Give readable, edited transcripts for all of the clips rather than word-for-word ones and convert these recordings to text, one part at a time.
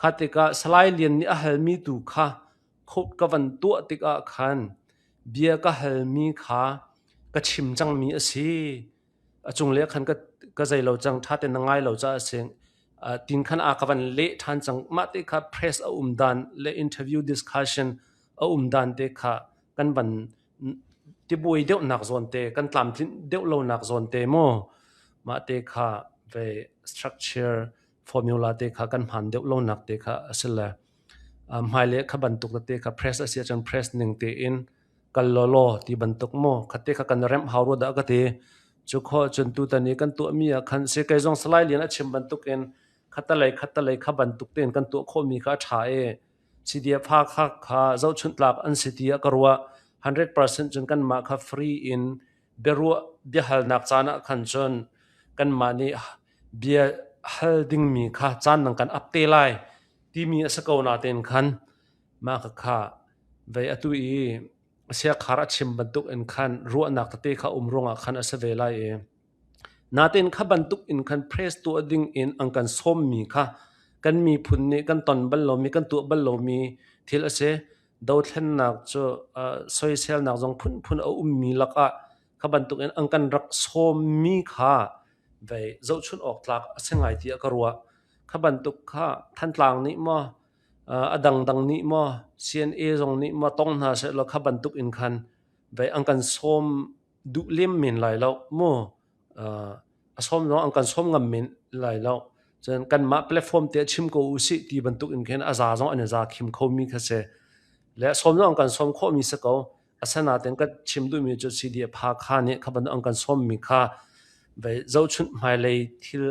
Kha tikah Salai Lian nih a halmi tu kha quote ka van tuah tikah khan bia ka halmi kha ka chim cangmi a si. A cunglei ah khan ka, ka zei lo cang, ṭha tein na ngai lo caah a si. Tin khan a ka van leh ṭhan cang. Mah te kha press a um dan le interview discussion a um dan te kha kan van tibuai deuhnak zawn te, kan tlamtlinh deuh lonak zawn te maw, mah te kha ve structure formula te kha kan hman deuh lonak te kha a si le hmailei kha bantuk tete kha press a si ahcun press ning tein kal lawlaw ti bantuk maw kha te kha kan remh hau rua dah ka ti. Cu khawh cun tutan i kan tuahmi ah khan si kei zong Salai Lian a chim bantukin khatalei khatalei kha bantuk tein kan tuah khawhmi kha a ṭha i CDF Hakha kha zohchunh tlak an si tiah ka ruah. 100% cun kanmah kha free in biaruah biahalnak caan ah khan cun kanmah nih bia hal dingmi kha caan nang kan ap te lai timi a si ko natein khan mah kha vei atu i siakhar a chim bantuk in khan ruahnak tete kha um ruangah khan a si ve lai i natein kha bantuk in khan press tuah ding in an kan sawmmi kha kan miphun nih kan ton bal lomi kan tuah bal lomi thil a si. Dothlennak cu soiselnak zong phunphun a ummi lakah kha bantuk in an kan rak sawmmi kha vei zohchunh awk tlak a si ngai tiah ka ruah. Kha bantuk kha Thantlang nih maw a dangdang nih maw CNA zong nih maw tong hna sehlaw kha bantuk in khan vei an kan sawm duh lem men lai lo mu. A sawm zong an kan sawm ngam men lai lo. Cun kanmah platform te chim ko usih ti bantuk in khin a za zong an i za khim khomi kha si. Le sawm zong an kan sawm khawhmi si ko. Asinain ka chim duhmi cu CDF Hakha nih kha bantuk an kan sawmmi kha vei zohchunh hmailei thil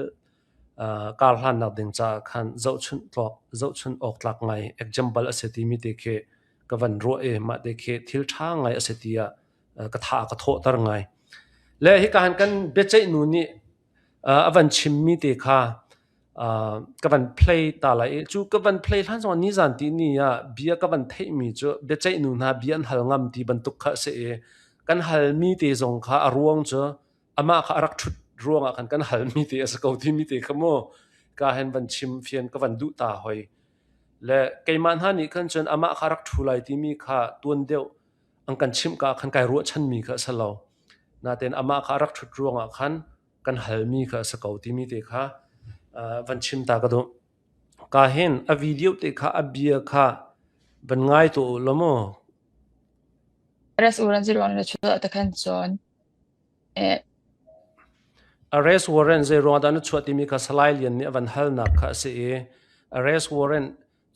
karhlannak ding caah khan zohchunh tlawk zohchunh awk tlak ngai example a si timi te khi ka van ruah i mah te khi thil ṭha ngai a si tiah ka tha ka thawhter ngai. Le hika han kan biaceih nu nih a van chimmi te kha ka van play ta lai i cu ka van play hlan zong nizan ti ni ah bia ka van theihmi cu biaceih nu hna bia an hal ngam ti bantuk kha a si i kan halmi te zong kha a ruang cu amah kha a rak ṭhut ruangah khan kan halmi te a si ko timi te kha mu ka hen van chim fian ka van duh ta hoi. Le keimah hna nih khan cun amah kha rak ṭhu lai timi kha tuan deuh an kan chimh ka khan kai ruahchanmi kha a si lo. Natein amah kha a rak ṭhut ruangah khan kan halmi kha a si ko timi te kha van chim ta ka duh. Ka hin a video te kha a bia kha van ngai tu u law mu. Arrest warrant zei ruang na chuah ta khan cun eh Arrest warrant zei ruang dah na chuah timi kha Salai Lian nih a van halnak kha a si i arrest warrant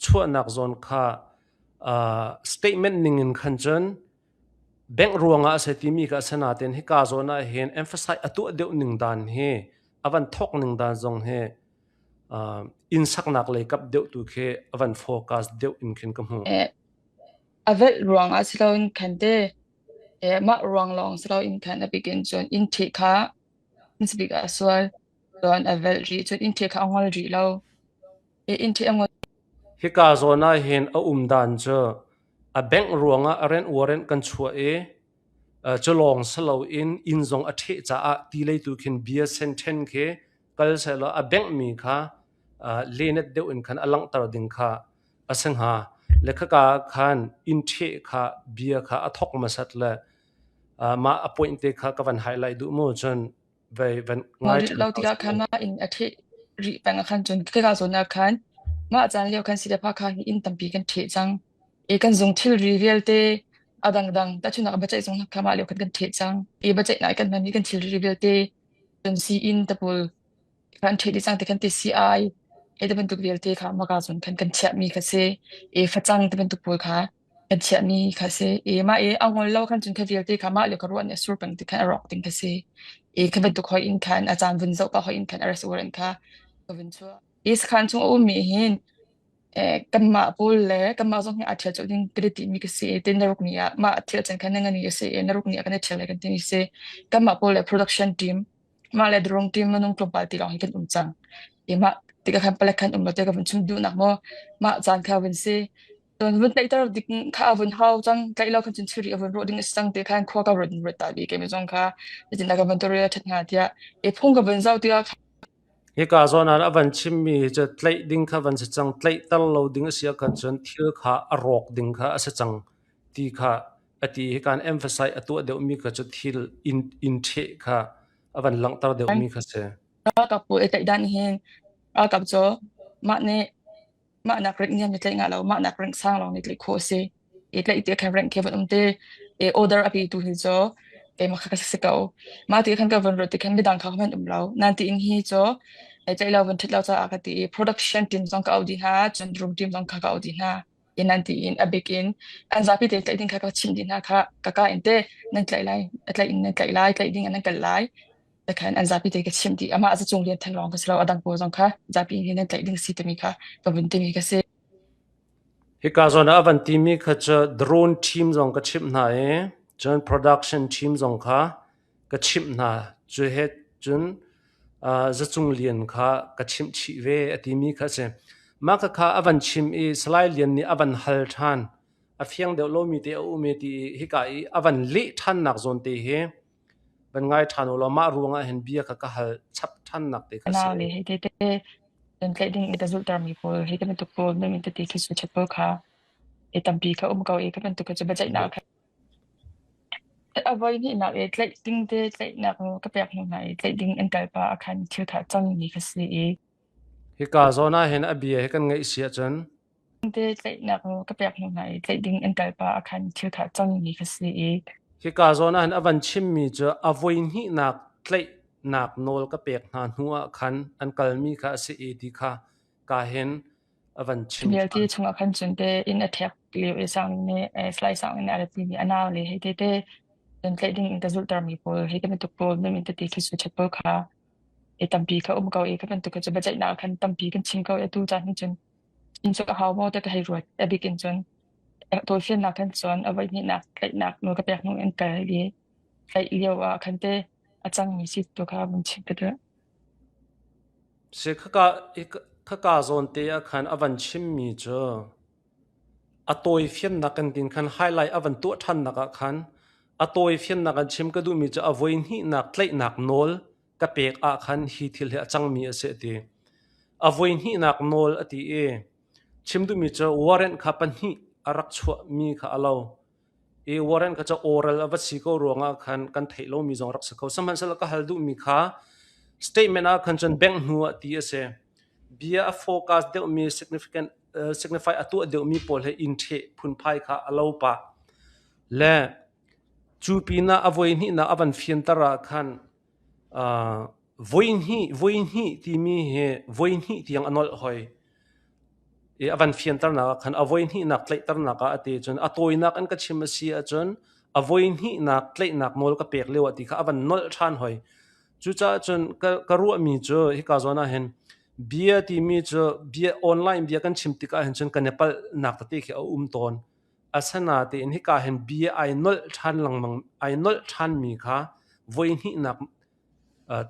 chuahnak zawn kha statement ning in khan cun bank ruangah a si timi kha a si nain hika zawn ah hin emphasize a tuah deuh ning dan hi a van thawk ning dan zong hi inn saknak lei kap deuh tu khi a van focus deuh in khin ka hmuh. Eh a velh ruangah si loin khan te eh mah ruang lawng si loin khan a bik in cun inn ṭheh kha hmasabik ah a sual cun a velh rih cun inn ṭheh kha a ngol rih lo. Eh inn ṭheh a ngol Hika zawn ah hin a um dan cu a bank ruangah a rent warrant kan chuah i cu lawng si loin inn zong a ṭheh caah ti lei tu khin bia sen ṭhen khi kal sehlaw a benghmi kha lenet deuh in khan a langhter ding kha a si hnga. Le khaka ah khan inn ṭheh kha bia kha a thawk hmasat le mah a point te kha ka van highlight duh mu cun vei van Ngol ngai rih ṭhan lo hna tikah usih khan law. mah inn a ṭheh rih peng ah khan cun khika zawn ah khan mah caan lio khan Sile-Phakha hi inn tampi kan ṭheh cang. I kan zung thilri vialte a dangdang tahchunhnak ah biaceih zung kha mah lio khan kan ṭheh cang. I biaceihnak i kan hmanmi kan thilri vialte cun sii-inn tapul kan ṭheh dih cang ti khan ti sii-ai he ti bantuk vialte kha maka zawn khan kan chiahmi kha si. I facang ti bantuk pawl kha kan chiahmi kha si i mah i a ngol lo khan cun kha vialte kha mah le ka ruah nih a sur peng ti khan a rawk ding kha si i kha bantuk hoi in khan a caan vun zoh pah hoi in khan a restaurant kha ka vun chuah i sakhan chung a ummi hin eh, kanmah pawl le kanmah zong hi aa ṭhial colh ding ka ti mi ka si i tin naruk ni ah mah thil can khan na ngani a si i naruk ni ah kan i ṭhial lai kan ti mi si kanmah pawl le production team mah le drone team minung tlawmpal ti lawng hi kan um cang i mah tikah khan palek khan um lo te ka vun chim duhnak maw mah caan kha vun si Cun vun tlaihter ding kha a vun hau cang. Tlaih lo khan cun thilri a vun rawh ding a si cang ti khan khua ka ruat ruat ta bi keimah zong kha zeitindah ka van tuah ṭhat hnga tiah i phung ka vun zoh tikah. Hika zawn ah a van chimmi hi cu tlaih ding kha van si cang. Tlaihter lo ding a si ahkhan cun thil kha a rawk ding kha a si cang ti kha a ti. Hika in emphasize a tuah deuhmi kha cu thil inn ṭheh kha a van langhter deuhmi kha si. Ralkap pawl i tlaih dan hin ralkap cu mah nih mah nak rank niam nih tlaih ngah lo, mah nak rank sang lawng nih tlaih khawh a si. I tlaih ti khan rank khi van um te i order a petu hi cu keimah kha ka si ko. Mah ti khan ka van ruat ti khan midang kha hmanh um lo. Nan tiin hi cu ai tlaih lo van ṭhit lo caah ka ti i production team zong ka auh dih hna, cun room team zong kha ka auh dih hna. I nan tiin a bik in an zapi te tlaih ding kha ka chimh dih hna kha ka ka in te nan tlaih lai, a tlaih in nan tlaih lai, tlaih ding in nan kal lai. Khan an zapi te ka chimh dih. Amah cu cung lian theng lawng ka si lo, a dang pawl zong kha zapi nih nan tlaih ding si timi kha ka vun timi ka si. Hika zawn ah a van timi kha cu drone team zong ka chimh hna i cun production team zong kha ka chimh hna. Cu he cun Zacung Lian kha ka chimh chih ve a timi kha a si. Mah khakha a van chim i Salai Lian nih a van hal ṭhan. A fiang deuh lomi te a um i ti i hika i a van leh ṭhannak zawn te hi van ngai ṭhan u law mah ruangah hin bia kha ka hal chap ṭhannak te kha a si. Nau le hei te te nan tlaih ding i ka zulhtermi pawl hi ka bantuk pawl nan min tete khi suichat pawl kha i tampi kha um ko i ka bantuk kha cu biaceihnak kha a voi hnihnak i tlaih ding te tlaihnak ka pek hnu hna i tlaih ding an kal pah ah khan thil kha cang mi kha si i Hika zawn ah hin a bia hi kan ngaih si ahcun te tlaihnak ka pek hnu hna i tlaih ding an kal pah ah khan thil kha cang mi kha si i Hika zawn ah hin a van chimmi cu a voi hnihnak tlaihnak nawl ka pek hna hnu ah khan an kalmi kha a si i ti kha ka hin a van chim vialte ṭhan. chungah khan cun te inn a ṭhek lio i sang nih slai sang in a rat mi a nau le hei te te cun tlaih ding in ka zulhtermi pawl hei te bantuk pawl nan min tete khi suichat pawl kha i tampi kha um ko i kha bantuk kha cu biaceihnak khan tampi kan chim ko i atu caan hin cun chim cu a hau maw ti ka hei ruat a bik in cun tawlfiannak khan cun a voihnihnak tlaihnak nawl ka pek hnu in kal i tlaih lio ah khan te a cangmi si tu kha vun chim ka duh. Si khaka khaka zawn te ah khan a van chimmi cu a tawifiannak kan tin khan highlight a van tuah ṭhannak ah khan a tawifiannak an chim ka duhmi cu a voihnihnak tlaihnak nawl ka pek ah khan hi thil hi a cangmi a si a ti. A voihnihnak nawl a ti i chim duhmi cu warrant kha pahnih a rak chuahmi kha a lo. I warrant kha cu oral a va si ko ruangah khan kan theih lomi zong rak si kho. Sihmanhsehlaw ka hal duhmi kha statement ah khan cun bank hnu ah ti a si. Bia a focus deuhmi significant signify a tuah deuhmi pawl he inn ṭheh phunphai kha a lo pah. Le cu pinah a voihnihnak a van fianter ah khan voihnih voihnih timi hi voihnih tiang a nolh hoi. I a van fianternak ah khan a voihnihnak tlaihternak ah a ti cun a tawinak an ka chim a si ahcun a voihnihnak tlaihnak nawl ka pek lio ah ti kha a van nolh ṭhan hoi. Cucaah cun ka, ka ruahmi cu hika zawn ah hin bia timi cu bia online bia kan chim tikah hin cun kan i palhnak tete khi a um tawn. Asinain hika hin bia ai nolh ṭhan lengmang ai nolh ṭhanmi kha voihnihnak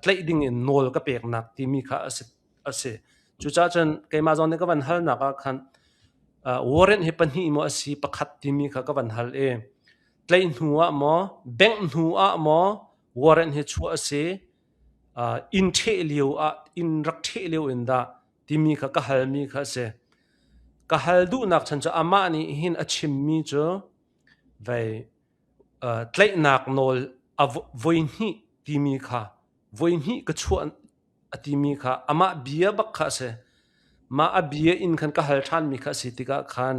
tlaih ding in nawl ka peknak timi kha a si. A si. Cucaah cun keimah zong nih ka van halnak ah khan warrant hi pahnih maw a si pakhat timi kha ka van hal i tlaih hnu ah maw bengh hnu ah maw warrant hi chuah a si inn ṭheh lio ah inn rak ṭheh lio in dah timi kha ka halmi kha a si. Ka hal duhnak chan cu amah nih hin a chimmi cu vei tlaihnak nawl a voihnih timi kha voihnih ka chuah a timi kha amah bia bak kha a si. Mah a bia in khan ka hal ṭhanmi kha a si tikah khan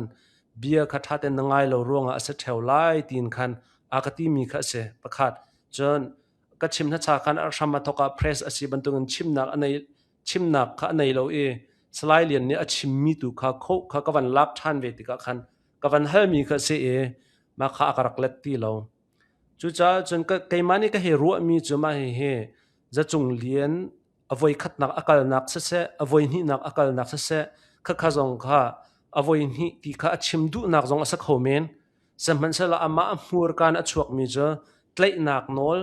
bia kha ṭha tein na ngai lo ruangah a si ṭheo lai tiin khan a ka timi kha a si. Pakhat. Cun ka chim hnacha khan a hram a thawk ah press a si bantukin chimnak a nei chimnak kha a nei lo i Salai Lian nih a chimmi tu kha khoh kha ka van lak ṭhan ve tikah khan ka van halmi kha a si i mah kha a ka rak let ti lo. Cucaah cun keimah nih ka hei ruahmi cu mah hihi Zacung Lian a voikhatnak a kalnak siseh, a voihnihnak a kalnak siseh, khakha zong kha a voihnih ti kha a chim duhnak zong a si kho men. Sihmanhsehlaw amah a hmurka in a chuakmi cu tlaihnak nawl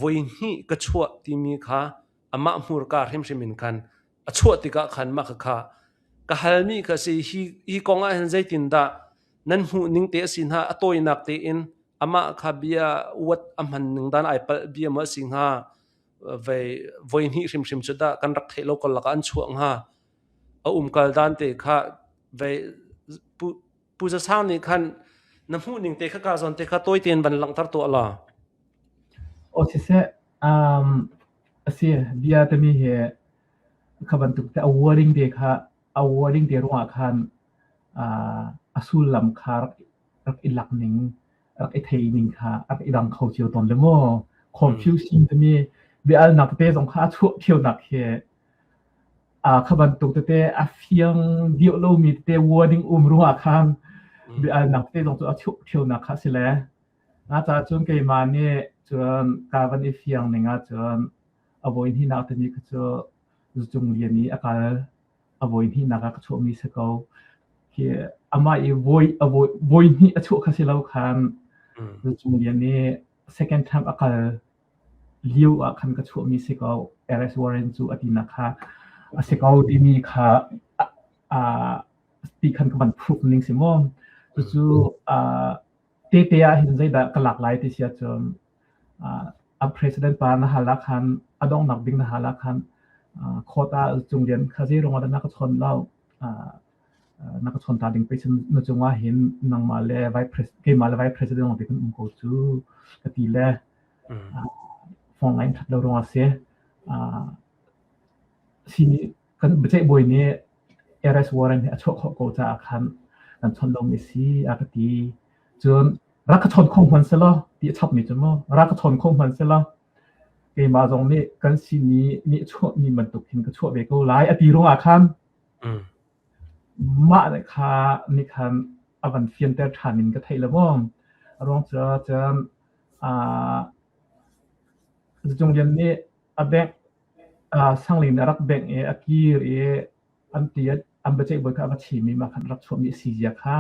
voihnih ka chuah timi kha amah hmurka hrimhrim in khan a chuah tikah khan mah khakha ka halmi kha si hi hi kong ah hin zeitindah nan hmuh ning te a si hna a tawinak tein amah kha bia uat a hman ning dan ai palh bia maw a si hnga? Vei voi hnih hrimhrim cu dah kan rak theih lo ko lakah an chuah hnga. A umkal dan te kha vei Pu, Pu Za Sang nih khan na hmuh ning te kha ka zawn te kha tawi tein van langhter tuah la. Aw siseh, um, a si, bia timi hi kha bantuk te a wording te kha a wording te ruangah khan uh, a sullam kha rak rak i lak ning rak i thei ning kha rak i dang kho cio tawn le maw confusing timi bia-alnak tete zong kha a chuah ṭhionak hi kha bantuk tete a fiang deuh lomi tete wording um ruangah khan bia-alnak tete zong cu a chuah ṭhionak kha a si le nga caah cun keimah nih cun ka van i fiang ning ahcun a voi hnihnak timi kha cu zucung lian i a kal a voi hnihnak ah ka chuahmi si ko. Khi amah i voi a voi voi hnih a chuah kha si lo khan Zucung Lian i second time a kal lio ah khan ka chuahmi si ko. Arrest warrant cu a tinak kha a si ko timi kha a ti khan ka van proof ning si maw. Cucu tete ah hin zeidah ka lak lai ti si ahcun a president pa na hal ah khan a donghnak ding na hal ah khan court ah Cung Lian kha zei ruangah dah na ka chawn lo na ka chawn ta ding pei na cungah hin nangmah le vice president keimah le vice president lawng te kan um ko cu ka ti le phone line that lo ruangah si sini kan biaceih bawi nih arrest warrant hi a chuah khawh ko caah khan kan chawnh lomi si a ka ti. Cun rak ka chawn kho hmanh selaw ti a chapmi cu mu rak ka chawn kho hmanh selaw keimah zong nih kan sini nih chuahmi bantuk hin ka chuah ve ko lai a ti ruangah khan mah le kha nih khan a van fianter ṭhan in ka theih lo maw. A ruang cu cun Cung Lian nih a bengh Sangling nih a rak bengh i a kir i an ti an biaceih bawi kha a va chim i mah khan rak chuahmi a si zia kha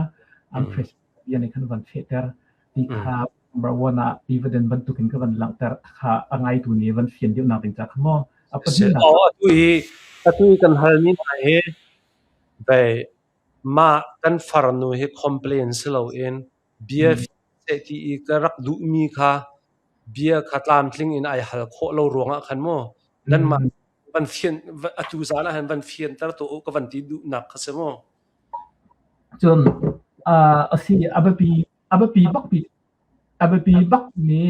an president bia nih khan van fehter ti kha number one ah evidence bantukin ka van langhter kha a ngaitu nih van fian deuhnak ding ca kha maw a pahnihnak Atu i atu i kan halmi hna hi vei mah kan farnu hi complain si loin bia seh ti i ka rak duhmi kha bia kha tlamtling in ai hal khawh lo ruangah khan mu nanmah van fian atu zan ah hin van fianter tuah u ka van ti duhnak kha si mu. Cun a si a biapi a biapi bak a biapi bak mi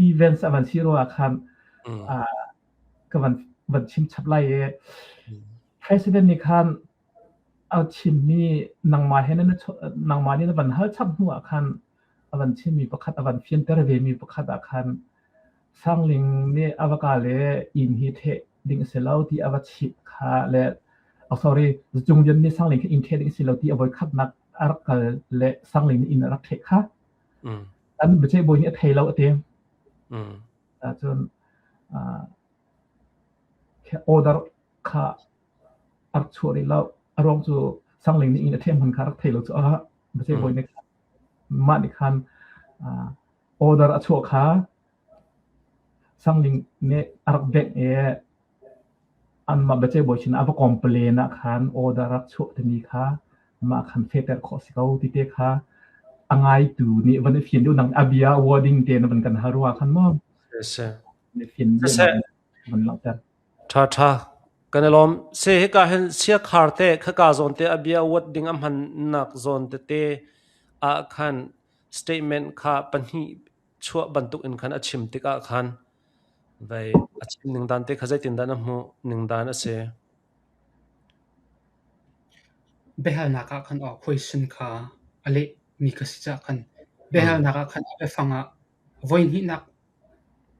events a van si ruangah khan ka van van chim chap lai i president nih khan A chimmi nangmah he na nangmah nih na van hal chap hnu ah khan a van chimmi pakhat a van fianter vemi pakhat ah khan Sangling nih a va ka le inn hi ṭheh ding a si lo ti a va chimh kha le oh sorry Cung Lian nih Sangling kha inn ṭheh ding a si lo ti a voikhatnak a rak kal le Sangling nih inn a rak ṭheh kha an biaceih bawi nih a thei lo a ti. Cun order kha a rak chuah rih lo. A ruang cu Sangling nih inn a ṭheh hman kha a rak thei lo caah biaceih bawi nih mah nih khan order a chuah kha Sangling nih a rak bengh i anmah biaceih bawi sinah a va complain ah khan order a rak chuah timi kha mah khan fehter khawh a si ko ti te kha a ngaitu nih van i fian deuh nang a bia wording te na van kan hal ruangah khan maw na fian van langhter. Ṭhaṭha. Kan i lawm. Se hika hin siakhar te khaka zawn te a bia uat ding a hmannak zawn tete ah khan statement kha pahnih chuah bantuk in khan a chim tikah khan vei a chim ning dan te kha zeitindah na hmuh ning dan a si? Biahalnak ah khan aw question kha a leh mi ka si caah khan biahalnak ah khan a biafang ah voi hnihnak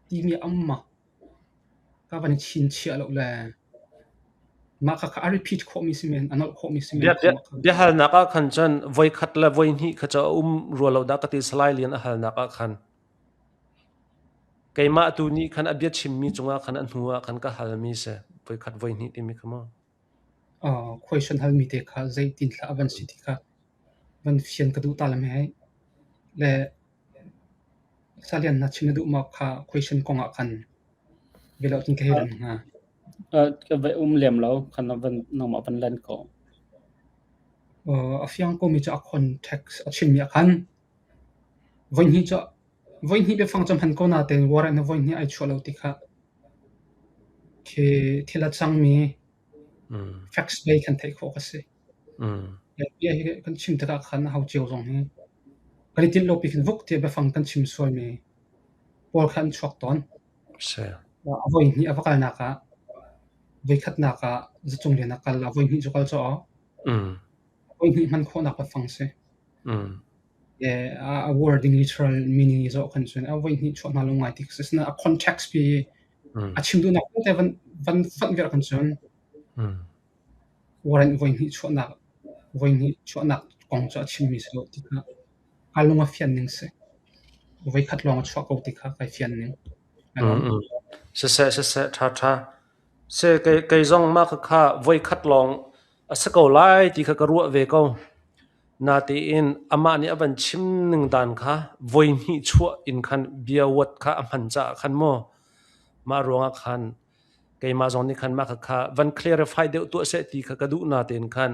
timi a um ma? Ka van i chinchiah lo le mah khakha a repeat khawhmi si men, a nolh khawhmi si men. Biahalnak ah khan cun voikhat le voihnih kha cu a um rua lo dah ka ti Salai Lian a halnak ah khan. Keimah tu nih khan a bia chimmi cungah khan a hnu ah khan ka halmi si voikhat voihnih timi kha maw. Question halmi te kha zeitin thla a van si ti kha van fian ka duh ta lam hei. Le Salian na chim na duh maw kha question kong ah khan bialo cun ka hei rem hnga. Ka va um lem lo khan na van nangmah van lan ko. A fiang komi cu a context a chimmi ah khan voihnih cu voihnih biafang cu hman ko natein warrant na voihnih ai chuah lo ti kha. Khi thil a cangmi facts lei kan theih khawh ka si. Bia hi kan chim tikah khan ho cio zong hi kan i tinh lo pi khin vuk tiah biafang kan chim sualmi pawl kha an chuak tawn. A voi hnih a va kalnak ah voikhatnak ah zacung lian a kal, a voi hnih cu kal caw. Voi hnih hman khawhnak biafang si. A wording literal meaning i zoh khan cun a voi hnih chuah hna lo ngai ti si. Asinain a context pi a chim duhnak vialte van van fonh viar khan cun warrant voi hnih chuahnak voi hnih chuahnak kong cu a chimmi si lo ti kha kaa lung a fian ning si. Voi khat lawng a chuah ko ti kha kai fian ning. Siseh siseh ṭha ṭha. Se kei kei zong mah khakha voi khat lawng a si ko lai ti kha ka ruah ve ko. Natein amah nih a van chim ning dan kha voi hnih chuah in khan bia uat kha a hman caah khan maw mah ruangah khan keimah zong nih khan mah khakha van clarify deuh tuah seh ti kha ka duh natein khan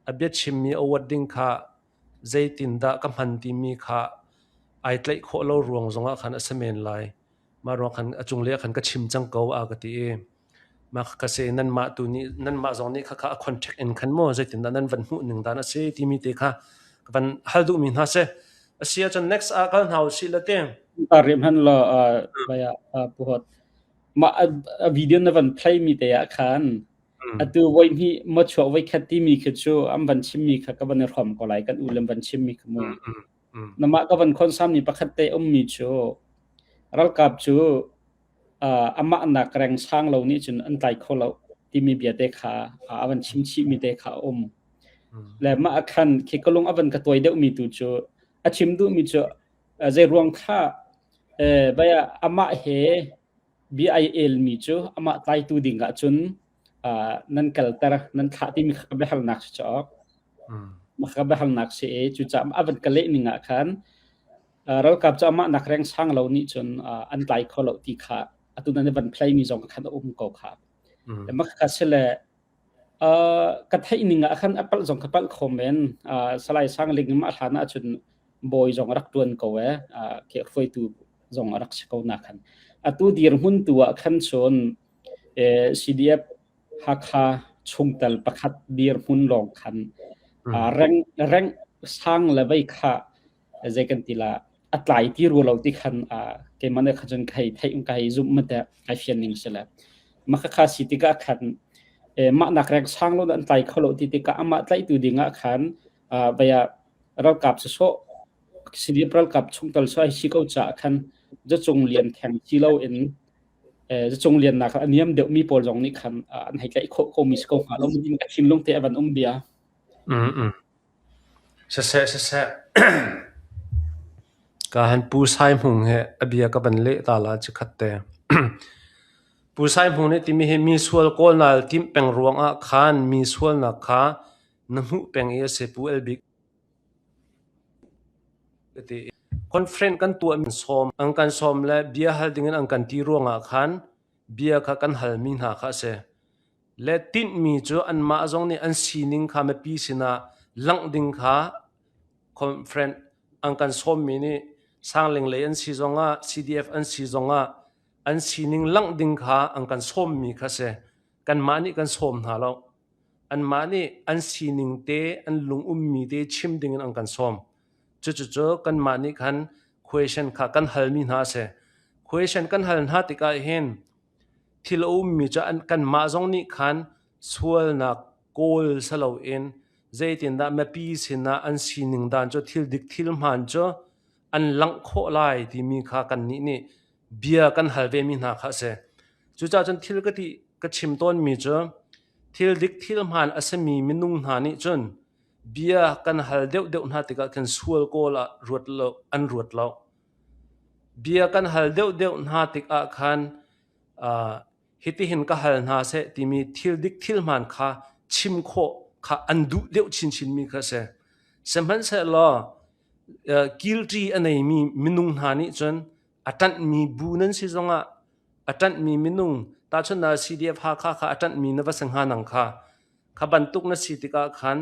a biachimmi a uat ding kha zeitindah ka hman timi kha ai tlaih khawh lo ruang zongah khan a si men lai. Mah ruang khan a cunglei ah khan ka chim cang ko a ka ti i mah ka se nanmah tu nih nanmah zong nih khakha a contact in khan maw zeitindah nan van hmuh ning dan a si timi te kha ka van hal duhmi hna si. A si ahcun next ah kal hna usih la te. Ta rem han lo baya puhot ma a video na van play mi te ah khan atu voi hnih mo chuak voi khat timi khi cu an van chimmi kha ka van i hrom ko lai kan u le van chimmi kha mu namah ka van khonsam mi pakhat te ummi cu ralkap cu amah nak reng sang lo nih cun an tlai kho lo timi bia te kha a van chim chih mi te kha a um le mah a khan khi ka lung a van ka tuai deuh mi tu cu a chim duh mi cu zei ruang kha baya amah he bia ai el mi cu amah tlaitu ding ah cun nan kalter nan thlah timi kha biahalnak si cawk mah kha biahalnak si i cucaah a van ka leh ning ah khan ralkap cu amah nak reng sang lo nih cun an tlai kho lo ti kha atu nan van play mi zong khan a um ko kha mah kha si le ka theih ning ah khan a palh zong ka palh kho men Salai Sang Ling mah hlan ah cun bawi zong rak tuan ko e ke hruaitu zong a rak si ko na khan atu dirhmun tu ah khan cun CDF Hakha chungtel pakhat dirhmun lawng khan reng reng sang le vei kha zei kan ti la a tlai ti ru lo ti khan keimah nih khan cun kai theih kai zumh ma te kai fian ning si le mah kha si tikah khan mah nak reng sang lo an tlai kho lo ti tikah amah tlaitu ding ah khan vaya ralkap sawsawh CDF ralkap chungtel so ai si ko caah khan zacung lian theng si lo in zacung lian nak a niam deuh mi pawl zong nih khan an hei tlaih khawh ko mi si ko hnga lo in ka thinlung te a van um bia. Mm. Siseh siseh ka han Pu Sai Hmung he a bia ka van leh ta la chikhat te. Pu Sai Hmung nih timi hi mi sual kawl nal timh peng ruang ah khan mi sualnak kha na hmuh peng i a si Pu El Bik Conference kan tuah mi sawm an kan sawm le bia hal dingin an kan ti ruangah khan bia kha kan halmi hna kha a si. Le tinhmi cu anmah zong nih an sining kha mipi sinah langh ding kha conference an kan sawmmi nih Sangling lei an si zongah CDF an si zongah an sining langh ding kha an kan sawmmi kha a si. Kanmah nih kan sawm hna lo. Anmah nih an sining te, an lung ummi te chim dingin an kan sawm. Cucucu kanmah nih khan question kha kan halmi hna a si. Question kan hal hna tikah hin thil a ummi cu an, kanmah zong nih khan sualnak kawl si loin zeitindah mipi sinah an sining dan cu thil dik thil hmaan cu an langh khawh lai timi kha kannih nih bia kan hal vemi hna kha a si. Cucaah cun thil ka ti ka chim tawnmi cu thil dik thil hmaan a simi minung hna nih cun bia kan hal deuhdeuh hna tikah khin sual kawl ah ruat lo an ruat lo. Bia kan hal deuhdeuh hna tikah khan uh, hitihin ka hal hna seh timi thil dik thil hmaan kha chim khawh kha an duh deuh chinchinmi kha a si. Sihmanhsehlaw uh, guilty a neimi minung hna nih cun a ṭanhmi bu nan si zongah a ṭanhmi minung tahchunhnak CDF Hakha kha a ṭanhmi na va si hnga nang kha kha bantuk na si tikah khan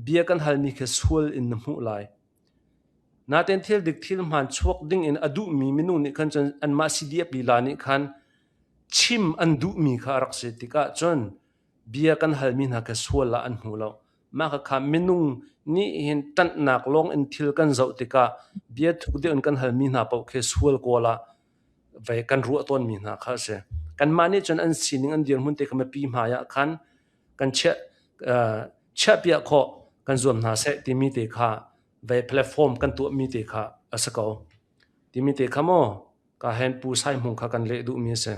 bia kan halmi khi sual in na hmuh lai. Natein thil dik thil hmaan chuak ding in a duhmi minung nih khan cun anmah CDF lila nih khan. Chim an duhmi kha a rak si tikah cun bia kan halmi hna kha sual ah an hmu lo. Mah khakha minung nih hin ṭanhnak lawng in thil kan zoh tikah bia thuk deuh in kan halmi hna paoh khi sual kawl ah vei kan ruah tawnmi hna kha a si. Kanmah nih cun an sining an dirhmun te kha mipi hmai ah khan kan chiah uh, chiahpiah khawh kan zuam hna seh timi te kha vei platform kan tuahmi te kha a si ko. Timi te kha maw ka hen Pu Sai Hmung kha kan leh duhmi a si.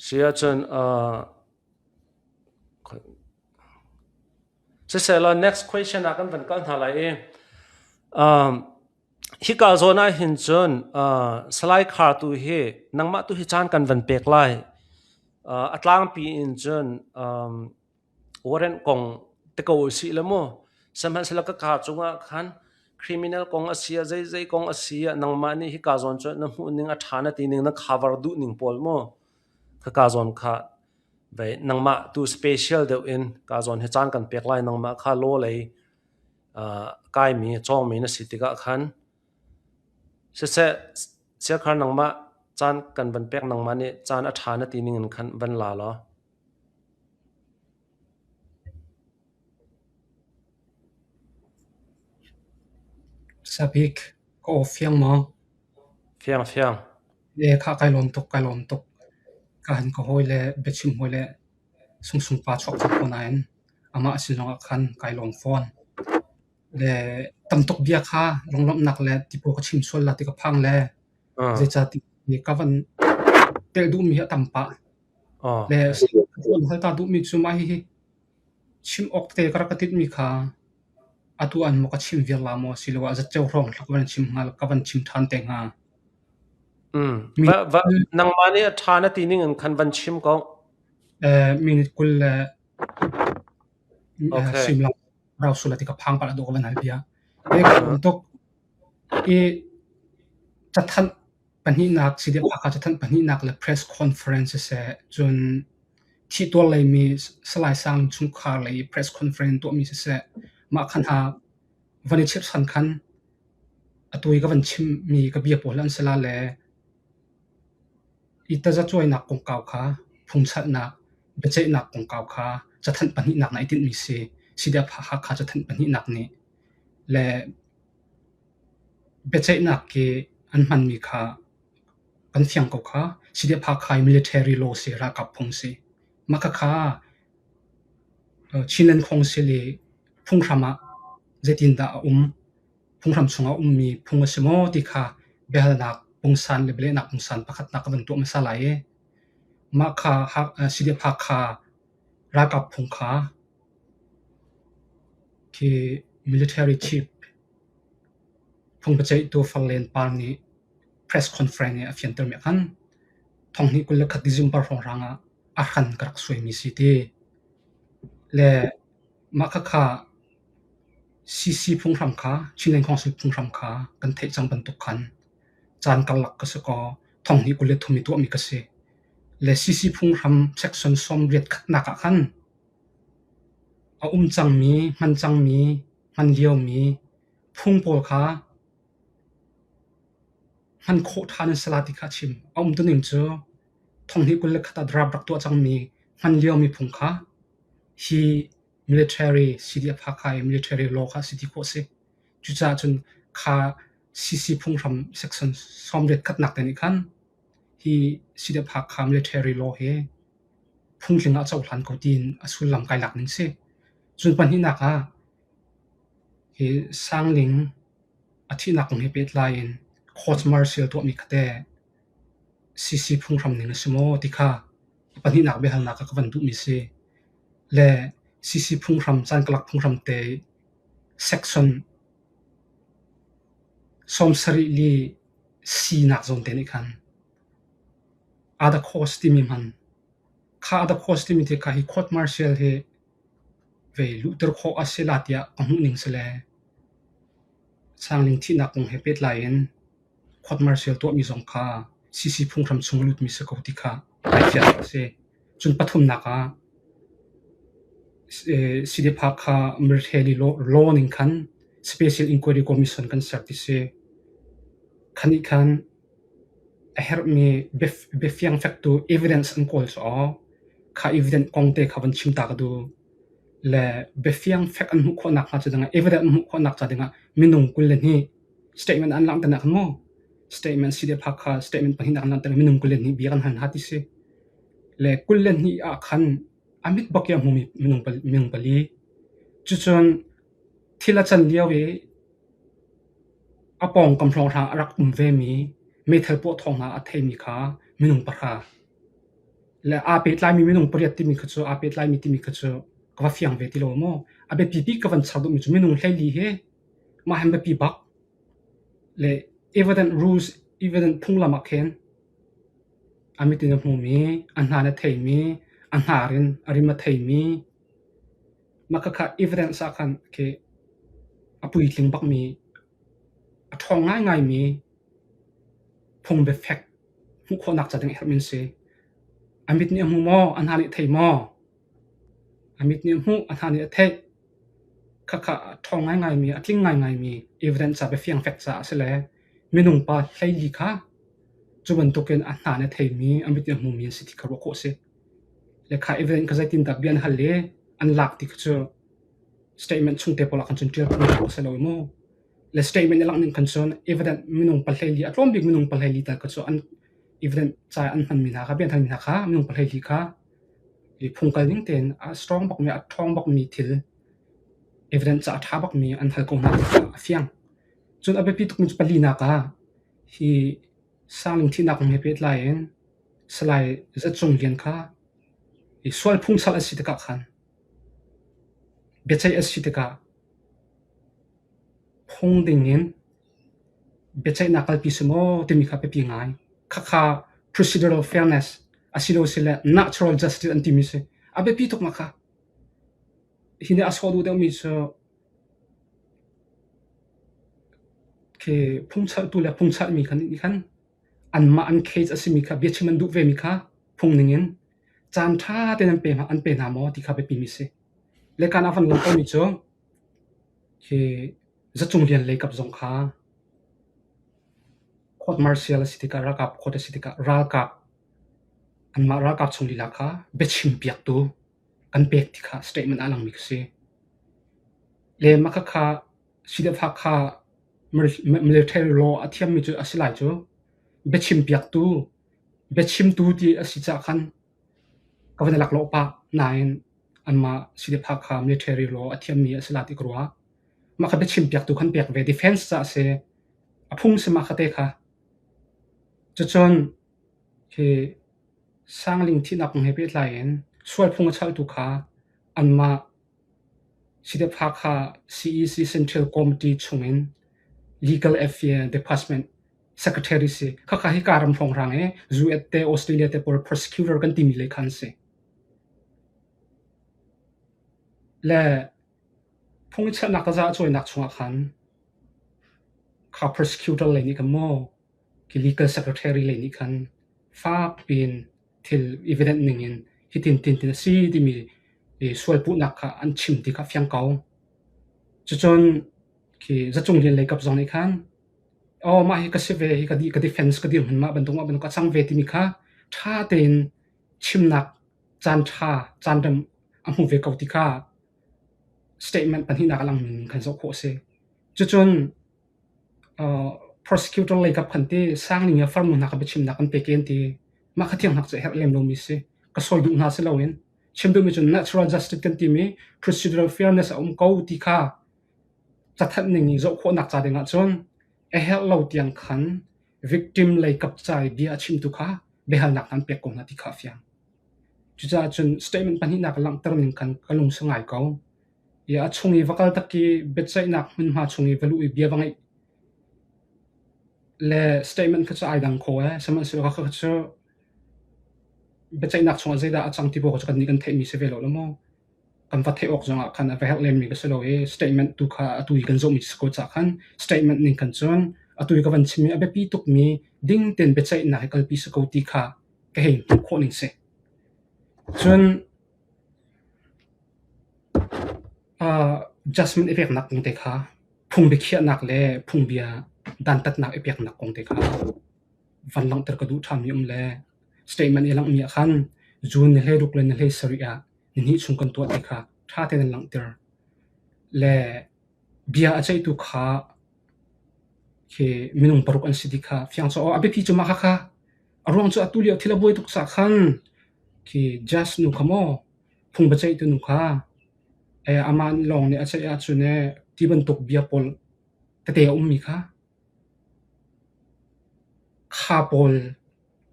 Si ahcun uh, siseh next question ah kan van kal hna lai i um, hika zawn ah hin cun uh, Salai Khar tu hi nangmah tu hi caan kan van pek lai. Uh, a tlangpi in cun um, warrant kong te ko usih le mu. Sihmanhsehlaw ka kaa cungah khan criminal kong a si ah zeizei kong a si ah nangmah nih hika zawn cu na hmuh ning a ṭha na ti ning na cover duh ning pawl mu. Khaka zawn kha vei nangmah tu special deuh in ka zawn hi caan kan pek lai nangmah kha law lei uh, kaimi cawngmi na si tikah khan siseh siakhar nangmah caan kan van pek nangmah nih caan a ṭha na ti ning in khan van la law. Sabik, ka aw fiang maw? Fiang fiang. E kha kai lawm tuk, kai lawm tuk. Ka han ka hawi le biachim hawi le sungsung pa chuak cang ko nain amah sin zongah khan kai lawm fawn. Le tam tuk bia kha lunglawmhnak le tipaw ka chim sual la ti ka phang le zeicahti ka van telh duhmi hi a tam pah. Le hal ta duhmi cu mah hihi chim awk tete ka rak ka tinhmi kha atu an maw ka chim viar la maw asiloah zatceo hrawng ka van chim hnga ka van chim ṭhan te hnga. Mm. Va, va, nangmah nih a ṭha na ti ning in khan van chim ko. Minute 20 le Okay. suimilam rau sula ti ka phang pah dawh ka van hal bia. E ka tuk i cathanh Pahnihnak CDF-Hakha cathanh pahnihnak le press conference siseh, cun thihtuar leimi Salai Sang chungkhar lei i press conference tuahmi siseh, mah khan hna van i chirhchan khan atu i ka van chimmi ka bia pawl an si la le i tazacuainak kongkau kha phungchalhnak, biaceihnak kongkau kha cathanh pahnihnak na i tinhmi si. CDF-Hakha cathanh pahnihnak nih le Biaceihnak hi an hmanmi kha kan fiang ko kha. CDF-Hakha hi military law si, ralkap phung si. Mah khakha Chinland Council i phunghram ah zeitindah a um, phunghram chungah a ummi phung a si maw ti kha biahalnak pungsan le bialehnak pungsan pakhatnak ka van tuah hmasa lai i mah kha CDF-Hakha ralkap phung kha khi military chief Phungbiaceihtu Farlen Par nih press conference i a fiantermi ah khan thonghnih 21 December hrawnghrang ah a hran ka rak suaimi si ti le mah khakha CC phunghram kha Chinland Council phunghram kha kan theih cang bantuk khan caan karlak ka si kaw thonghnih 23 i tuahmi ka si. Le CC phunghram section 81 khatnak ah khan a um cangmi, hman cangmi, hman liomi phung pawl kha hman khawh ṭhan an si la ti kha a chim. A umtuning cu thonghnih 21 ah draft rak tuah cangmi hman liomi phung kha hi military CDF Hakha i military law kha a si ti khawh a si. Cucaah cun kha CC phunghram section 81 nak te nih khan hi CDF Hakha military law hi phungtling ah cohlan ko tiin a sullam kai lak ning si. Cun pahnihnak ah hi Sangling a thihnak kong he pehtlai in court martial tuahmi kha teh CC phunghram ning a si maw ti kha a pahnihnak biahalnak ah ka van duhmi si. Le CC phunghram caankalak phunghram te section 74 li sinak zawn te nih khan other cause timi hman kha other cause timi te kha hi court martial hi vei luhter khawh a si la tiah ka hmuh ning si le Sangling thihnak kong he pehtlai in court martial tuahmi zong kha CC phunghram chung a lutmi si ko ti kha kai fiang a si. Cun pathumnak ah CDF kha military law ning khan Special Inquiry Commission kan ser ti si. Kha nih khan a herhmi biafiang fektu evidence an kawl cu aw kha evidence kong te kha van chim ta ka duh. Le biafiang fek an hmuh khawhnak hnga cu dingah evidence an hmuh khawhnak ca dingah minung 22 statement an langhter nak maw statement CDF Hakha statement pahnih nak an langhter minung 22 bia kan hal hna ti si. Le 22 ah khan a mit bak i a hmumi minung pali. Cucun thil a can lio i A pawngkam hrawnghrang a rak um vemi meithal puah thawng hna a theimi kha minung pahra le aa pehtlaimi minung pariat timi kha cu aa pehtlaimi timi kha cu ka va fiang ve ti lo maw. A biapi bik ka van char duhmi cu minung 14 hi mah hin biapi bak le evident rules evident phunglam ah khin a mit in a hmumi, a hna in a theimi, a hnar in a rim a theimi Mah khakha evidence ah khan khi a puitling bakmi, a ṭhawng ngaingaimi phung biafek hmuh khawhnak ca ding a herhmi an si. A mit nih a hmu maw? A hna nih a thei maw? A mit nih a hmuh, a hna nih a theih. Khakha a ṭhawng ngaingaimi, a tling ngaingaimi evidence ca biafiang fek caah a si le minung pa 14 kha cu bantukin a hna nih a theimi, a mit nih a hmumi an si ti kha ruah khawh a si. Le kha evidence kha zeitindah bia an hal i an lak ti kha cu statement chung te pawl ah khan cun ṭial phung a si lo i mu. Le statement i langh ning khan cun evidence minung pahlei li a tlawm bik minung pahlei li tal kha cu an evidence ca an hmanmi hna kha bia an halmi hna kha minung pahlei li kha i phungkal ning tein a strong bakmi a ṭhawng bakmi thil evidence ca a ṭha bakmi an hal ko hna ti kha a fiang. Cun a biapi tukmi cu palinak ah hi Sangling thihnak kong he pehtlai in Salai Za Cung Lian kha i sual phungsal a si tikah khan biaceih a si tikah phung ding in biaceihnak kalpi si maw timi kha biapi ngai. Khakha procedural fairness asilosile natural justice an timi si. A biapi tuk ma kha. Hi nih a sawh duh deuhmi cu khi phungchalhtu le phungchalhmi kha nih khan anmah an case a simi kha biachim an duh vemi kha phung ningin caan ṭha tein an pe hna, an pe hna maw ti kha biapimi si. Le kan a van langhtermi cu khi Zacung Lian lei kap zong kha court martial a si tikah ralkap court a si tikah ralkap anmah ralkap chung lila kha biachim piaktu an pek ti kha statement ah a langmi ka si. Le mah khakha CDF Hakha military law a thiammi cu a si lai cu. Biachim piaktu, biachimtu ti a si caah khan ka van i laklawh pah. Nain anmah CDF Hakha military law a thiammi a si la ti ka ruah. Mah kha biachim piaktu khan pek ve. Defense caah a si. A phung si mah kha te kha. Cucun hi Sangling thihnak kong he pehtlai in sualphung a chaltu kha anmah CDF Hakha CEC Central Committee chungin Legal Affairs Department Secretary si. Khakha hika ram hrawnghrang i US te Australia te pawl prosecutor kan timi lei kha an si. Le phung i chiahnak taza a cawinak chungah khan kha prosecutor lei nih khan maw Khi legal secretary lei nih khan fak piin thil evidence ning in hitin tin tin a si timi sualpuhnak kha an chim ti kha a fiang ko. Cucun khi Zacung Lian lei kap zong nih khan aw mah hi ka si ve hi ka di ka defense ka dirhmun mah bantuk mah bantuk a cang ve timi kha ṭha tein chimnak caan ṭha caan rem a hmu ve ko ti kha statement pahnihnak a langmi ning khan zoh khawh a si. Cucun Prosecutor lei kap khan ti Sangling le farnu hna kha biachimnak an pek i an ti. Mah kha thianghnak cu a herh lem lomi si. Ka sawi duh hna si loin chim duhmi cu natural justice kan timi procedural fairness a um ko ti kha cathanh ning i zoh khawhnak ca ding ahcun a herh lo tiang khan victim lei kap ca i bia a chimtu kha biahalnak hna an pek ko hna ti kha a fiang. Cucaah cun statement pahnihnak langhter ning khan ka lung si ngai ko. I a chung i va kal tak i biaceihnak hmunhma chung i va luh i bia va ngeih le statement kha cu ai dang kho ee. Sihmanhsehlaw kha cu biaceihnak chungah zeidah a cang ti paoh kha cu kannih kan theihmi si ve lo le maw. Kan va theih awk zongah khan a va herh lemmi ka si lo i statement tu kha atu i kan zohmi si ko caah khan statement ning khan cun atu i ka van chimmi a biapi tukmi ding tein biaceihnak hi kalpi si ko ti kha ka hei hmuh khawh ning si. Cun Adjustment i peknak kong te kha. Phung biakhiahnak le phungbia dantatnak i peknak kong te kha van langhter ka duh ṭhanmi um le statement i langhmi ah khan June ni 16 le ni 17 ah nihnih chung kan tuah ti kha ṭha tein an langhter. Le bia a ceihtu kha khi minung paruk an si ti kha fiang caw a biapi cu mah khakha a ruang cu atu lio thil a buai tuk caah khan khi judge nu kha maw phung biaceihtu nu kha amah lawng nih a ceih ahcun ti bantuk bia pawl tete a ummi kha kha pawl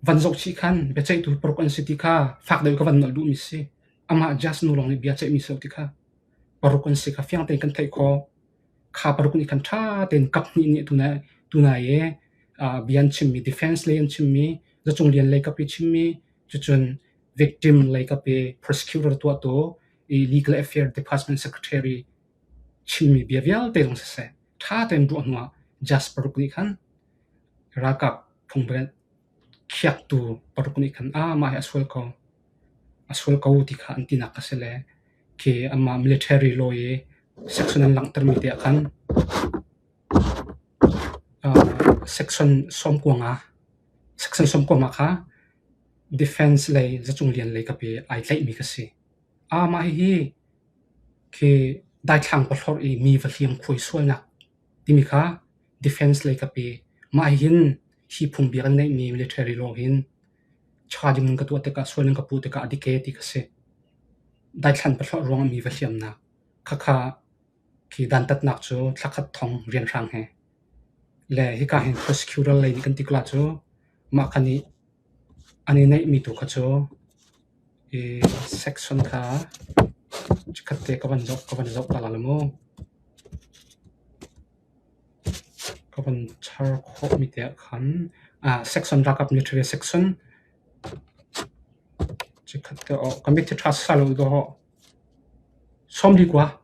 van zoh chih khan biaceihtu paruk an si ti kha fak deuh ka van nolh duhmi si. Amah judge nu lawng nih bia ceihmi si lo ti kha paruk an si kha fiang tein kan theih khawh. Kha paruk nih khan ṭha tein kap hnih nih tunai i bia an chimmi defense lei an chimmi, zacung lian lei kap i chimmi, cucun victim lei kap i prosecutor tuahtu i legal affair department secretary chimmi bia vialte zong siseh ṭha tein ruah hnuah judge paruk nih khan ralkap phungbia khiaktu paruk nih khan ah mah hi a sual ko a sual ko ti kha an tinak a si le khi amah military law i section an langhtermi te ah khan section 95 section 95 kha defense lei zacung lian lei kap i ai tlaihmi ka si. Ah mah hihi khi daithlang pahlorh i mi va hliam khuai sualnak timi kha defense lei kap i mah hihin hi phungbia kan neihmi military law hin charging in ka tuah tikah sual in ka puh tikah a dik e ti ka si. Daithlan pahlorh ruangah mi va hliamnak khakha khi dantatnak cu thlakhat thong rianhrang he le hika hin prosecutor lei nih kan ti kala cu mah kha nih an i neihmi tu kha cu i section kha chikkhat te ka van zoh ka van zoh ta la mu. Ka van char khawhmi te ah khan ah section ralkap military section chikkhat te aw ka mit hi ṭha sa lo dawh 42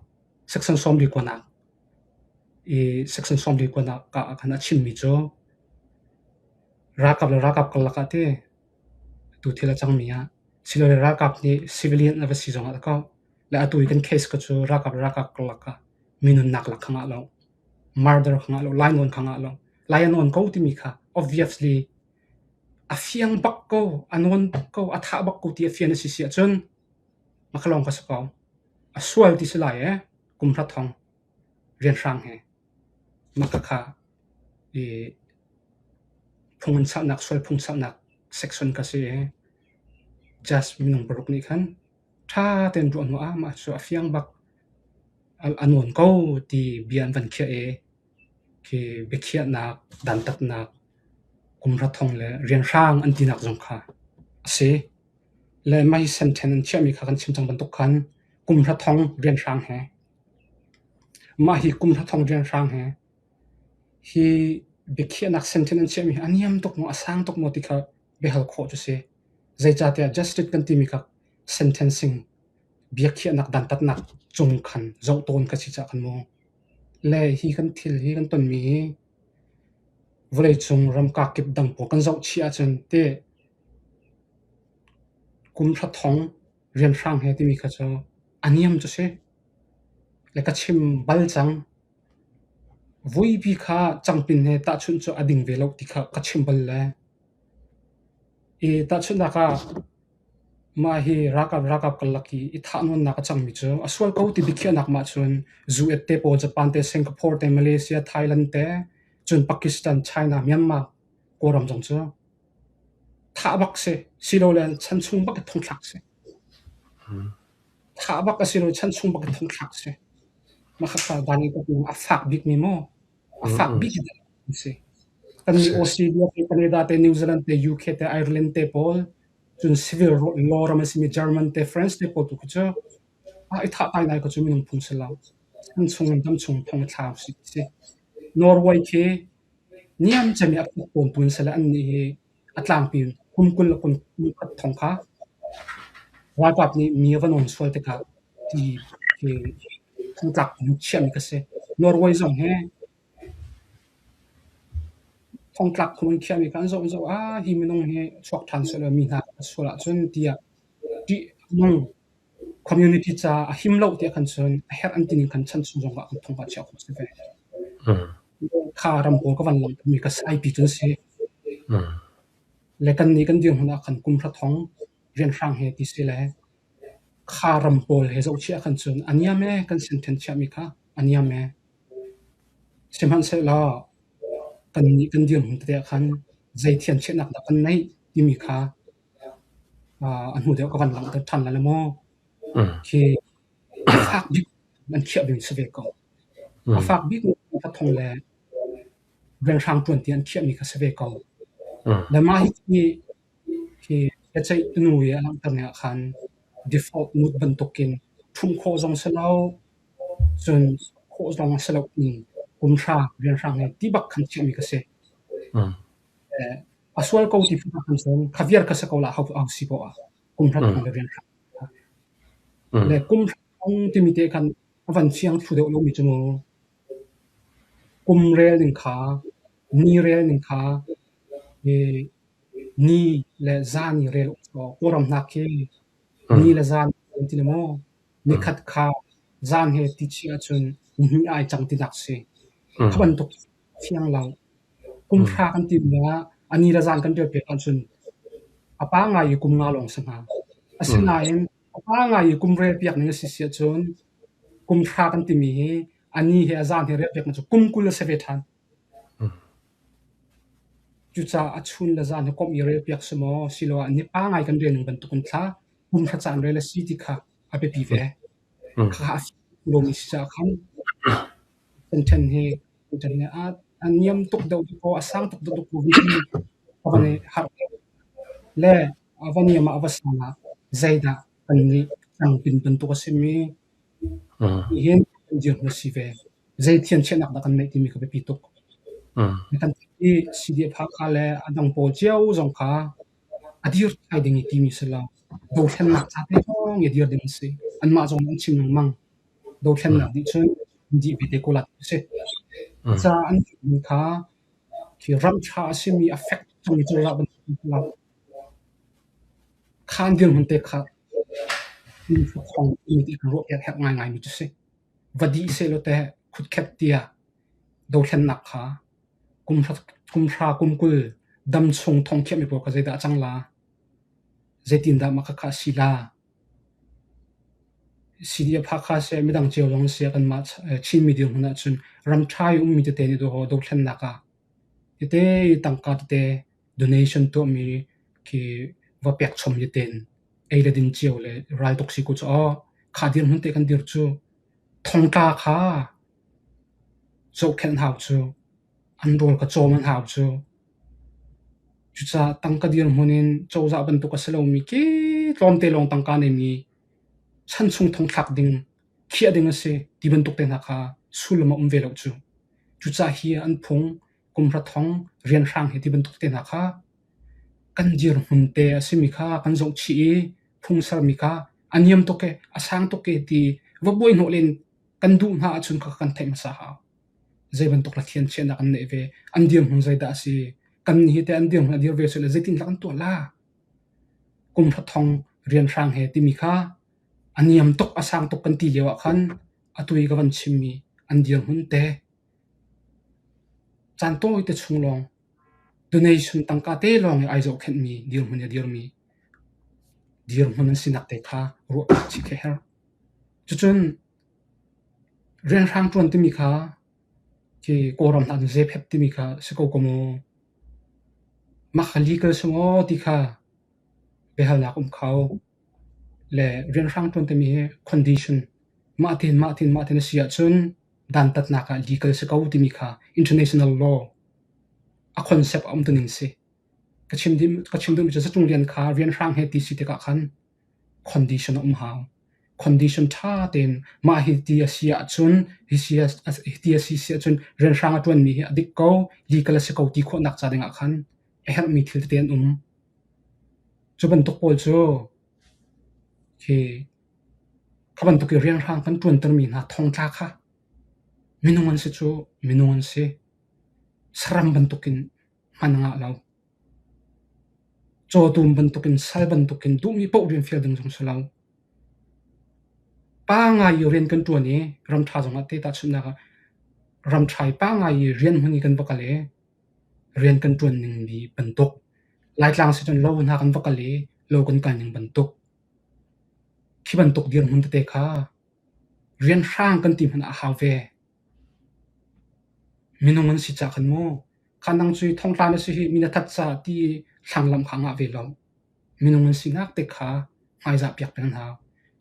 section 42 nak i section 42 nak ah khan a chimmi cu Ralkap le ralkap karlak ah ti atu thil a cangmi ah silole ralkap nih civilian a va si zongah dakaw le atu i kan case ka cu ralkap le ralkap karlak ah mi nunnak lak kha ngah lo, murder kha ngah lo, lainawn kha ngah lo. Lai a nawn ko timi kha obviously a fiang bak ko, a nawn bak ko, a thah bak ko ti a fian a si si ahcun makhalawng ka si ko. A sual ti si lai ee, kum hra thong rianhrang he. Mah khakha i phung an sauhnak, sual phung sauhnak section ka si i judge minung paruk nih khan ṭha tein ruah hnu ah mah cu a fiang bak, a nawn ko ti bia an van khiah i khi biakhiahnak, dantatnak, kumhra thong le rianhrang an tinak zong kha a si. Le mah hi sentence an chiahmi kha kan chim cang bantuk khan kumhra thong rianhrang he Mah hi kum hrathong rianhrang he hi biakhiahnak sentence an chiahmi hi a niam tuk maw, a sang tuk maw ti kha biahal khawh cu si. Zeicahtiah justice kan timi kha sentencing biakhiahnak dantatnak cung khan zoh tawn ka si caah khan mu. Le hi kan thil hi kan tonmi hi vawleicung ram kakip dang pawl kan zoh chih ahcun te kum hrathong rianhrang he timi kha cu a niam cu si. Le ka chim bal cang. Vuipi kha cangpin he tahchunh cu a ding ve lo ti kha ka chim bal le. I tahchunhnak ah mah hi ralkap ralkap karlak i i thahnawnnak a cangmi cu a sual ko ti biakhiahnak mah cun US te pawl, Japan te, Singapore te, Malaysia, Thailand te, cun Pakistan, China, Myanmar, Kawlram zong cu thah bak si. Silole chan chung bak i thongthlak si. Thah bak a si lo, chan chung bak in thongthlak a si. Mah khakha van i a fak bikmi maw? A fak bik in si. Kannih Australia te, Canada te, New Zealand te, UK te, Ireland te pawl, cun civil law ram a simi German te, France te pawl tu khi cu ah i thah tai nai ko cu minung phung si lo. Chan chung in dam chung thong i thla usih ti si. Norway khi niam cem i a phak tawn tu an si le annih hi A tlangpi in kum 20 le kum khat thong kha ralkap nih mi a va nawn sual tikah ti khi thongtlak in chiahmi ka si. Norway zong hi thongtlak phung in khiahmi kha an zoh an zoh ah hi minung hi chuak ṭhan sehlaw mi hna a sual ahcun tiah ṭih a nung. Community caah a him lo tiah khan cun a herh an ti ning khan chan chung zong ah kan thong ah chiah khawh a si ve. Kha ram pawl ka van langhtermi ka saipi cu an si. Le kannih kan dirhmun ah khan kum hra thong rianhrang he ti si le kha ram pawl he zohchih ahkhan cun a niam ee kan senthen chiahmi kha a niam ee. Sihmanhsehlaw kannih kan dirhmun tete ah khan zei thiamchiahnak dah kan neih timi kha a hnu deuh ka van langhter ṭhan lai maw? Khi a fak bik an khiah ding si ve ko. A fak bik ka thong le rianhrang ṭuan ti an khiahmi kha si ve ko. Le mah hi hi biaceih tunu i a langhter ning ah khan default mode bantukin ṭhumh khawh zong si lo, cun khawh zong a si lo ning kum hra rianhrang he ti bak khan chiahmi ka si. A sual ko ti phu khan cun kha viar ka si ko la hau si poah kum hra thong le rianhrang. Le kum hra thong timi te khan a van fiang thlu deuh lomi cu mu kum rel ning kha ni rel ning kha ni le zan i rel Kawlram hna khi ni le zan an ti le maw nikhat kha zan he ti chih ahcun nihnih ai cang tinak si. Kha bantuk fiang lo. Kum hra kan ti mi ah a ni le zan kan rel piak ahcun a pa ngai i kum nga lawng si hnga. Asinain a pa ngai i kum rel piak ning a si si ahcun kum hra kan timi hi a ni he a zan he rel piak cu kum 20 a si ve ṭhan. Cucaah a chun le zan hi komh i relpiak si maw, siloah ni pangai kan rel ning bantukin thla kum hra caan rel a si ti kha a biapi ve. Khakha a lomi si caah khan kan ṭhen hi kan ṭhen hi a niam tuk deuh dakaw, a sang tuk deuh dakaw ti a van i harh le a va niam ah a va sang ah zeidah kan nih cangpin bantuk a simi Nihin kan dirhmun a si ve. Zei thiamchiahnak dah kan neih timi kha biapi tuk. Kan i CDF Hakha le a dang pawl cio zong kha a dir thai ding i timi si lo. Dothlennak ca te lawng i dir ding an si. Anmah zong an chim lengmang. Dothlennak nih cun dih ve te ko la ti si. Ca an chimmi kha khi ram ṭha a simi a fek cangmi cozah bantuk Khaan dirhmun te kha inn timi ti kan ruah piak herh ngaingaimi cu si. Va dih sehlaw teh khutkhet tiah dothlennak kha kum hra kum 20 dam chung thong khiahmi pawl kha zeidah a cang la? Zeitindah mah khakha a si la? CDF Hakha seh midang cio zong seh kanmah Chinmi dirhmun ahcun ram ṭha i ummi tete nih dawh dothlennak ah tete tangka tete donation tuahmi khi va pek chom ni ten ei le din cio le raltuk si ku cu aw kha dirhmun te kan dir cu thongtla kha zohkhenh hau cu an rawl ka cawm an hau cu cucaah tangka dirhmun in cozah bantuk a si lomi ki tlawmte lawng tangka neimi chan chung thongthlak ding khiah ding a si ti bantuk te hna kha sullam a um ve lo cu cucaah hi an phung kumhra thong rianhrang he ti bantuk te hna kha kan dirhmun te a simi kha kan zohchih i phung sermi kha a niam tuk e a sang tuk e ti va buai hnawh len kan duh hna ahcun kha kan theih hmasa hau. Zei bantuk la thian chiahnak an neih ve, an dirhmun zeidah a si, kan nih hi teh an dirhmun a dir ve sile zeitin dah kan tuah la? Kumhra thong rianhrang he timi kha a niam tuk a sang tuk kan ti lio ah khan atu i ka van chimmi an dirhmun te Caan tawite chung lawng donation tangka te lawng i ai zohkhenhmi dirhmun i a dirmi dirhmun an sinak te kha ruah chih khi a herh. Cucun rianhrang ṭuan timi kha khi Kawlram hna cun zephep timi kha si ko ko maw? Mah kha legal si maw ti kha biahalnak um kho. Le rianhrang ṭuan timi hi condition mah tin mah tin mah tin a si ahcun dantatnak ah legal si ko timi kha international law a concept a um tuning si. Ka chim dim ka chim duhmi cu zacung rian kha rianhrang he ti si tikah khan condition a um hau. Condition ṭha tein mah hi ti a si ahcun hi si hi ti a si si ahcun rianhrang a ṭuanmi hi a dik ko legal a si ko ti khawhnak ca dingah khan a herhmi thil tete an um. Cu bantuk pawl cu khi Kha bantuk i rianhrang kan ṭuantermi hna thongtla kha minung an si cu minung an si. Saram bantukin hman a ngah lo. Cawtum bantukin sal bantukin duhmi paoh rian fial ding zong si lo. Pa ngai i rian kan ṭuan i ramṭha zongah te tahchunhnak ah. Ramṭhai pa ngai i rian hmun i kan va kal i rian kan ṭuan ning mi bantuk, Laitlang si cun lo hna kan va kal i lo kan kal ning bantuk, khi bantuk dirhmun tete kha rianhrang kan ti hmanh ah a hau ve. Minung an si cah khan mu, kha nang cu thongtla na si hi mi na that caah ti i thlanglamh kha a ngah ve lo. Minung an sinak te kha hmaizah piak peng an hau.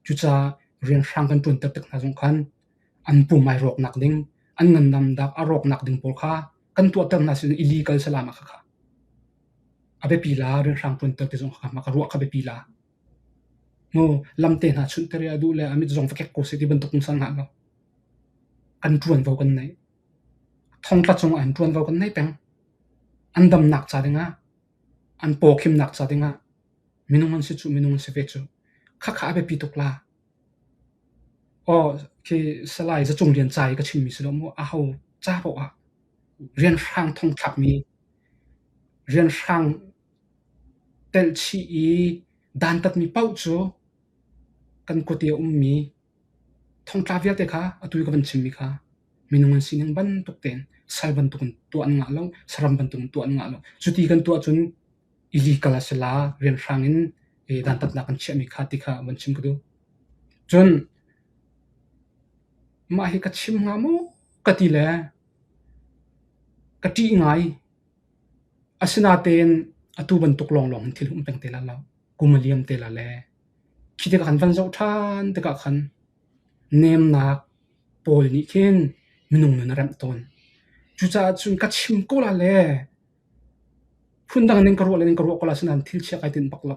Cucaah rianhrang kan ṭuanter tik hna zong khan an pum ai rawknak ding, an ngandamnak a rawknak ding pawl kha kan tuahter hna sin illegal salam ah khakha. A biapi la rianhrang ṭuanter ti zong kha ka ruah kha biapi la. Mu lamte hna chunhter i a duh le a mit zong va kek ko seh ti bantuk san hlah lo. Kan ṭuanvo kan nei. Thongtla cungah hin ṭuanvo kan nei peng. An damnak ca dingah, an pawkhimnak ca dingah minung an si cu minung an si ve cu. Khakha a biapi tuk la. Aw khi Salai Zacung Lian ca i ka chimmi si lo mu. Aho ca paoh ah rianhrang thongthlakmi, rianhrang telhchih i dantatmi paoh cu kan kut i a ummi thongtla vialte kha atu i ka van chimmi kha minung an sining bantuk tein sal bantukin tuah an ngah lo, saram bantukin tuah an ngah lo. Cuti kan tuah cun illegal a si la, rianhrang in dantatnak kan chiahmi kha ti kha van chim ka duh. Cun mah hi ka chim hnga maw ka ti le ka ṭih ngai. Asinain atu bantuk lawnglawng hin thil um peng te lai lo. Kum a liam te lai le khi tikah khan van zoh ṭhan tikah khan nemnak pawl nih khin minung nun a remh tawn. Cucaah cun ka chim ko la le phundang in ka ruah le in ka ruah ko la asinain thil chia kai tinh bak lo.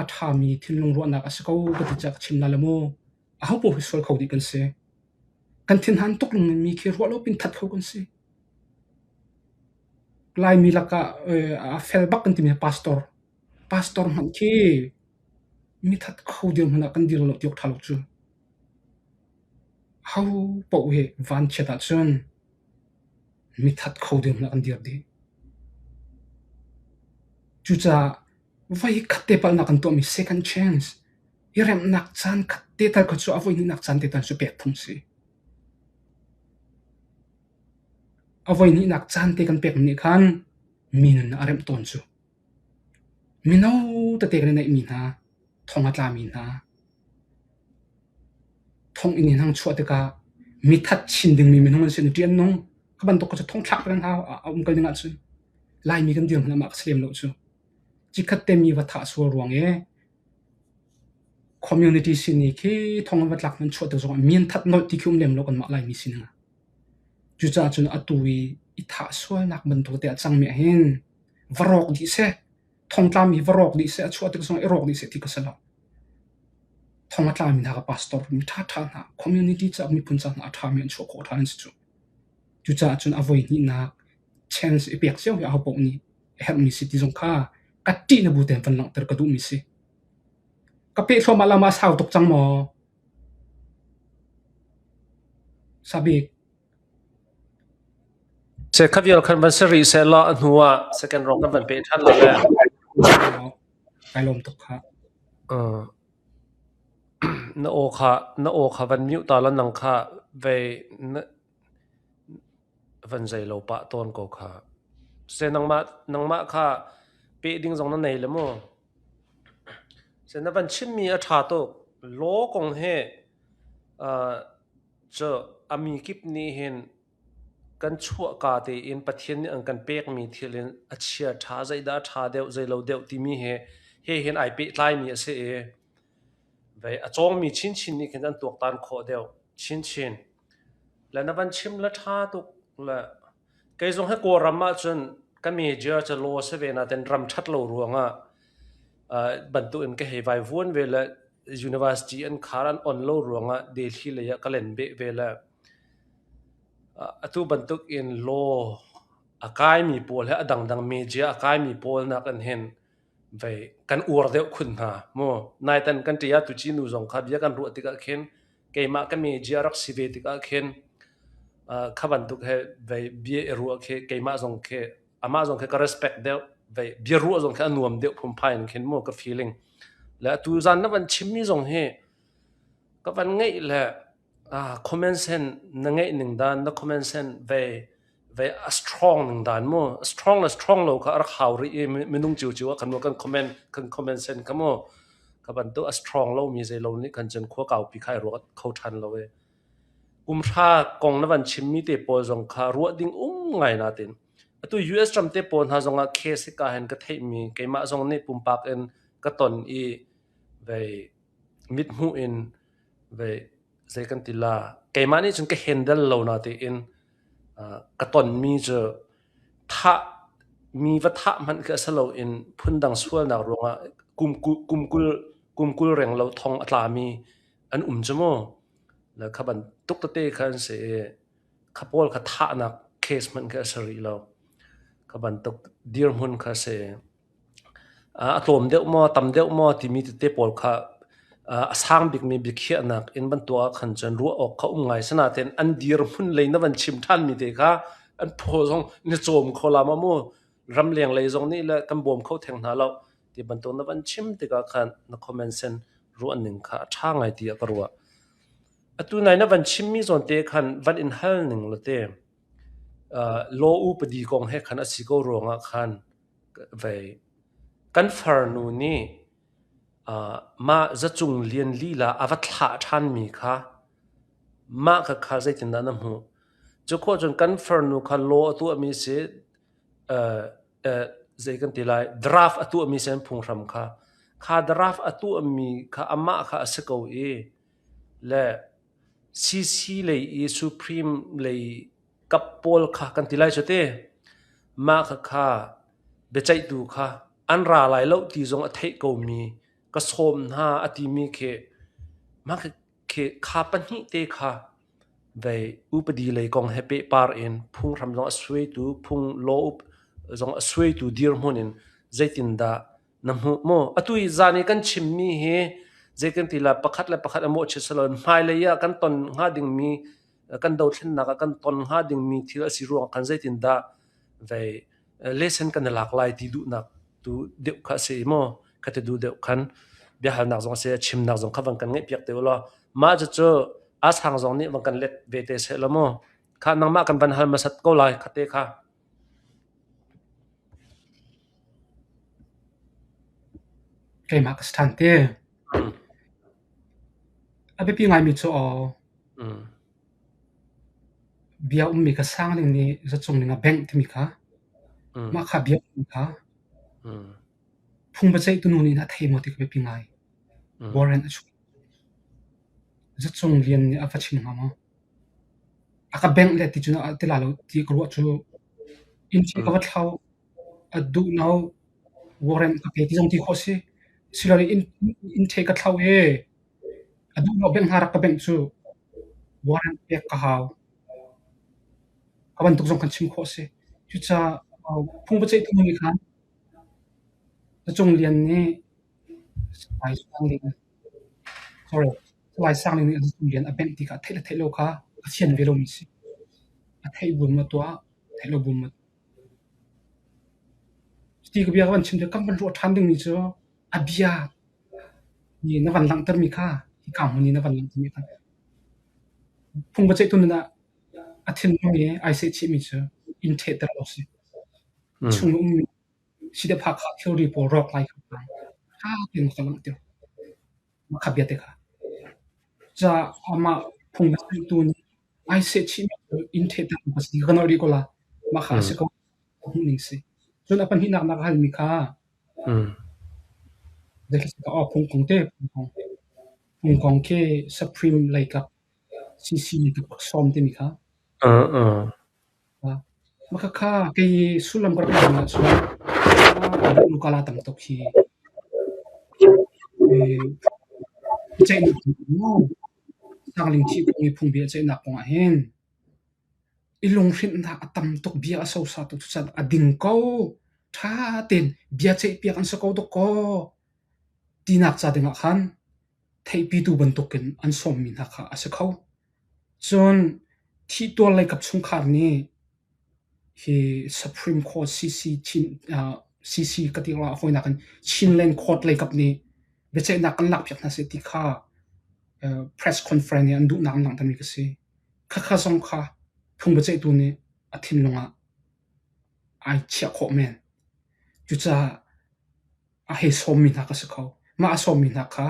A ṭhami thinlung ruahnak a si ko ka ti caah ka chim la le mu. Ahopaoh hi sual kho dih kan si. Kan thinhan tuk mi khi ruah lo pin that kho kan si. Laimi lakah a fel bak kan timi pastor. Pastor hmanh khi mithat kho dirhmun ah kan dir lo ti awk ṭha lo cu. Ho paoh hi vanchiat ahcun mithat kho dirhmun ah kan dir dih. Cucaah voikhat te palhnak kan tuahmi second chance i remhnak caan khat te tal kha cu a voihnihnak caan te tal cu pek phung si. A voihnihnak caan te kan pek nih khan mi nun a remh tawn cu. Mino tete kan i neihmi hna, thong a tlami hna, thonginn in hang chuah tikah mithat chin dingmi minung an si ṭih an nung. Kha bantuk kha cu thong thlak peng hau a um kal ding ahcun Laimi kan dirhmun ah mah ka si lem lo cu. Cikhat te mi va thah sual ruang i community sin i khi thong an va tlak nan chuah tik zongah mi an that nolh ti khi um lem lo kanmah Laimi sining ah. Cucaah cun atu i i thah sualnak bantuk te a cangmi ah hin va rawk dih seh, thongtlami hi va rawk dih seh, a chuah tik zongah i rawk dih seh ti ka si lo. Thong a tlami hna ka pastor mi ṭhaṭha hna, community caah miphun caah hna a ṭhami an chuah khawh ṭhan an si cu. Cucaah cun a voi hnihnak chance i pek cio hi ahopaoh nih a herhmi si ti zong kha ka ṭih na bu tein van langhter ka duhmi si. Ka peh thluahmah la ma sau tuk cang maw? Sabik. Se kha vial khan van si rih seh law a hnu ah second round kan van pe ṭhan la le. Kai lawm tuk kha. Uh, na aw kha na aw kha van mute ta la nang kha vei na van zei lo pah tawn ko kha. Se nangmah nangmah kha pe ding zong na nei le mu. Se na van chimmi a ṭha tuk. Law kong he uh, cu a mi kip nih hin kan chuahka tein Pathian nih an kan pekmi thil in a chia ṭha zeidah a ṭha deuh zeilo deuh timi he he hin ai pehtlaimi a si i vei a cawngmi chinchin nih khin an tuaktan khawh deuh chinchin. Le na van chim le ṭha tuk le kei zong hi Kawlram ahcun ka major cu law si ve nain ram ṭhat lo ruangah uh, bantuk in ka hei vaivuan ve le university an khar an on lo ruangah Delhi lei ah ka len beh ve le atu bantuk in law a kaimi pawl he a dangdang media a kaimi pawl nak in hin vei kan uar deuh khun hna mu naitan kan ṭi ah tuci nu zong kha bia kan ruah tikah khin keimah ka media rak si ve tikah khin kha bantuk he vei bia i ruah khi keimah zong khi amah zong khi ka respect deuh vei bia ruah zong khi a nuam deuh phunphai in khin mu ka feeling le atu zan na van chimmi zong hi ka van ngeih le. Ah, comment sen na ngeih ning dan na comment sen ve ve a strong ning dan mu strong le strong lo kha a rak hau rih i minung cio cio ah khan mu kan comment kan comment sen kha mu kha bantuk a strong lo mi zei lo nih khan cun khua kaupi kha ai ruat kho ṭhan lo e kum hra kong na van chimmi te pawl zong kha ruah ding um ngai natin atu US ram te pawl hna zong ah case hi ka hen ka theihmi keimah zong nih pumpak in ka ton i vei mithmuh in vei zei kan ti la keimah nih cun ka handle lo na tiin ka tonmi cu thah mi va thah hmanh khi a si loin phundang sualnak ruangah kum kum kul kum kul reng lo thong a tlami an um cu mu le kha bantuk tete kha an si i kha pawl kha thahnak case hmanh khi a si rih lo kha bantuk dirhmun kha a si. A tlawm deuh maw, tam deuh maw timi tete pawl kha a sang bikmi biakhiahnak in van tuah ahkhan cun ruah awk kha um ngai. Sinain an dirhmun lei na van chim ṭhanmi te kha an phaw zong na cawm kho la ma mu. Ramleng lei zong nih le kan bawm kho theng hna lo ti bantuk na van chim tikah khan na comment sen ruahning kha a ṭha ngai tiah ka ruah. Atu nai na van chimmi zawn te khan van in hal ning law te law upadi kong he khan a si ko ruangah khan Vei. Kan farnu nih mah zacung lian lila a va thlah ṭhanmi kha mah khakha zeitindah na hmuh? Cu khawh cun kan farnu kha law a tuahmi si zei kan ti lai draft a tuahmi si an phunghram kha. Kha draft a tuahmi kha amah kha a si ko i le CC lei i Supreme lei kap pawl kha kan ti lai cu te. Mah khakha biaceihtu kha an ra lai lo ti zong a theih komi ka sawm hna a timi khi mah khi kha pahnih te kha vei upadi lei kong he pehpar in phunghram zong a suaitu phung law zong a suaitu dirhmun in zeitindah Na hmuh maw? Atu i zan i kan chimmi hi zei kan ti lai pakhat le pakhat a mawhchiat si loin hmailei ah kan ton hnga dingmi kan dothlennak ah kan ton hnga dingmi thil a si ruangah khan zeitindah vei lesson kan i lak lai ti duhnak tu deuh kha a si i maw kha ti duh deuh khan biahalnak zong a si chimnak zong kha van kan ngeihpiak te u law mah cucu a sang zong nih van kan let ve te seh law maw kha nangmah kan van hal hmasat ko lai kha te kha. Keimah ka si ṭhan te. A biapi ngaimi cu aw bia ummi kha sang ning nih zacung ning a bengh timi kha mah kha bia ummi kha phung biaceihtu nu nih a thei maw ti ka biapi ngai. Warrant a chuah. Zacung lian nih a va chim hnga maw? A ka bengh le ti cun a ti la lo ti ka ruah cu inn cu ka va thlau. A duh lo. Warrant ka pe ti zong ti khawh si. Silole inn inn ṭhe ka thlau i a duh lo bengh hna rak ka bengh cu warrant pek ka hau. Ka bantuk zong kan chim khawh si. Cucaah phung biaceihtu nih khan Zacung Lian nih Salai Sang Ling sorry Salai Sang Ling nih Zacung Lian a bengh tikah theih le theih lo kha a fian ve lomi si. A theih bu maw tuah, theih lo bu maw Cuti ka bia ka van chim tikah kan van ruah ṭhan dingmi cu a bia nih na van langhtermi kha hika hmun i na van langhtermi kha phung biaceihtu nun ah a thinlung i ai sehchihmi cu inn ṭhehter awk si. Chung a ummi sidephak kha thilri pawl rawk lai kha ṭha tein ka langhter. Mah kha bia te kha. Caah amah phung biaceihtu nih Ai sehchihmi cu inn ṭhehter awk a si ka nolh rih ko la. Mah kha a si ko. Hmuhning si. Cun a pahnihnak na ka halmi kha zeitluk aw phung kong te phung kong. Phung kong khi Supreme lei kap CC lei kap sawm timi kha. Mah khakha kei sullam ka rak lak ahcun lukala tam tuk hi ceihnak Sangling thih kong i phungbia ceihnak kong ah hin i lunghrinhnak a tam tuk bia a sosa tuk cucaah a ding ko. Ṭha tein bia ceihpiak an si ko dawkaw tinak ca dingah khan theihpitu bantukin an sawmmi hna kha a si kho. Cun thihtuar leikap chungkhar nih hi Supreme Court CC Chin CC ka ti rua a fawinak in Chinland Court leikap nih biaceihnak kan lakpiak hna seh ti kha. Press conference i an duhnak an langhtermi ka si. Khakha zong kha phung biaceihtu nih a thinlung ah ai chiah khawh men. Cucaah a hei sawmmi hna ka si kho. Mah a sawmmi hna kha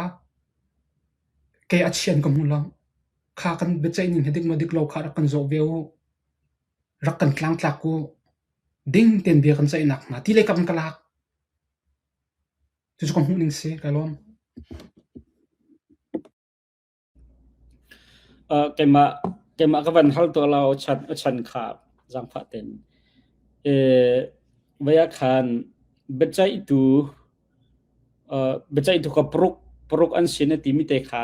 kei a chian ka hmu lo. Kha kan biaceih ning hi dik maw dik lo kha rak kan zoh ve u. Rak kan tlangtlak u. Ding tein bia kan ceihnak hnga ti lei kam in ka lak. Cucu ka hmuh ning si, ka lawm. Uh, keimah keimah ka van hal tuah lo chan chan kha zangfah ten. Eh vaya khan biaceihtu uh, biaceihtu ka paruk paruk an sin a timi te kha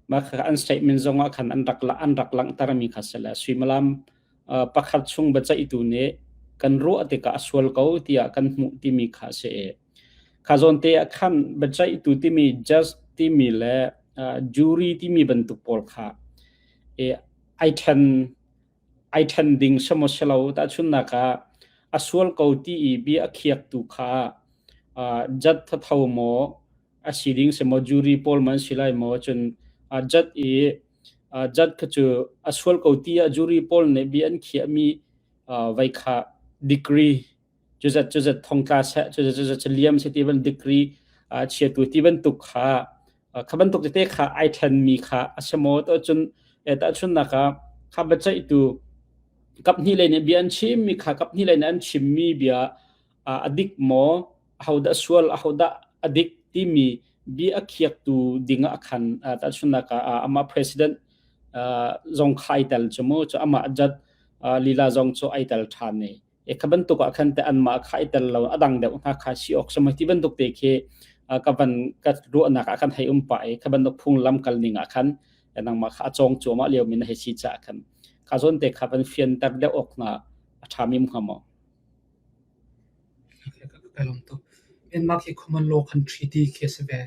mah kha an statement zong ah khan an rak an rak langhter mi kha sele suimilam pakhat chung biaceihtu nih kan ruah tikah a sual ko tiah kan hmuh timi kha a si i kha zawn te ah khan biaceihtu timi judge timi le jury timi bantuk pawl kha ai ṭhen ai ṭhen ding semaw si lo tahchunhnak ah a sual ko ti i bia a khiaktu kha judge thatho maw a si ding si maw jury pawl man si lai maw cun judge i Judge kha cu a sual ko tiah jury pawl nih bia an khiahmi vai kha degree cuzat cuzat thongtla seh cuzat cuzat cu liam seh ti ban degree chiatu ti bantuk kha kha bantuk tete kha ai ṭhenmi kha a si maw to cun tahchunhnak ah kha biaceihtu kaphnih lei nih bia an chimmi kha kaphnih lei nih an chimmi bia a dik maw ahodah sual ahodah a dik timi bia a khiaktu ding ah khan tahchunhnak ah amah president zong kha ai tel cu mu cu amah judge lila zong cu ai tel ṭhan i e kha bantuk ah khan te anmah kha ai tel lo a dang deuh hna kha si awk samai ti bantuk te khi ka van ka ruahnak ah khan hei um pah i kha bantuk phunglam kal ning ah khan nangmah kha a cawng cuahmah lio mi na hei si caah khan kha zawn te kha van fianter deuh awk na a ṭhami um hnga maw? Ka lawm tuk. Myanmar khi common law country ti khi a si ve.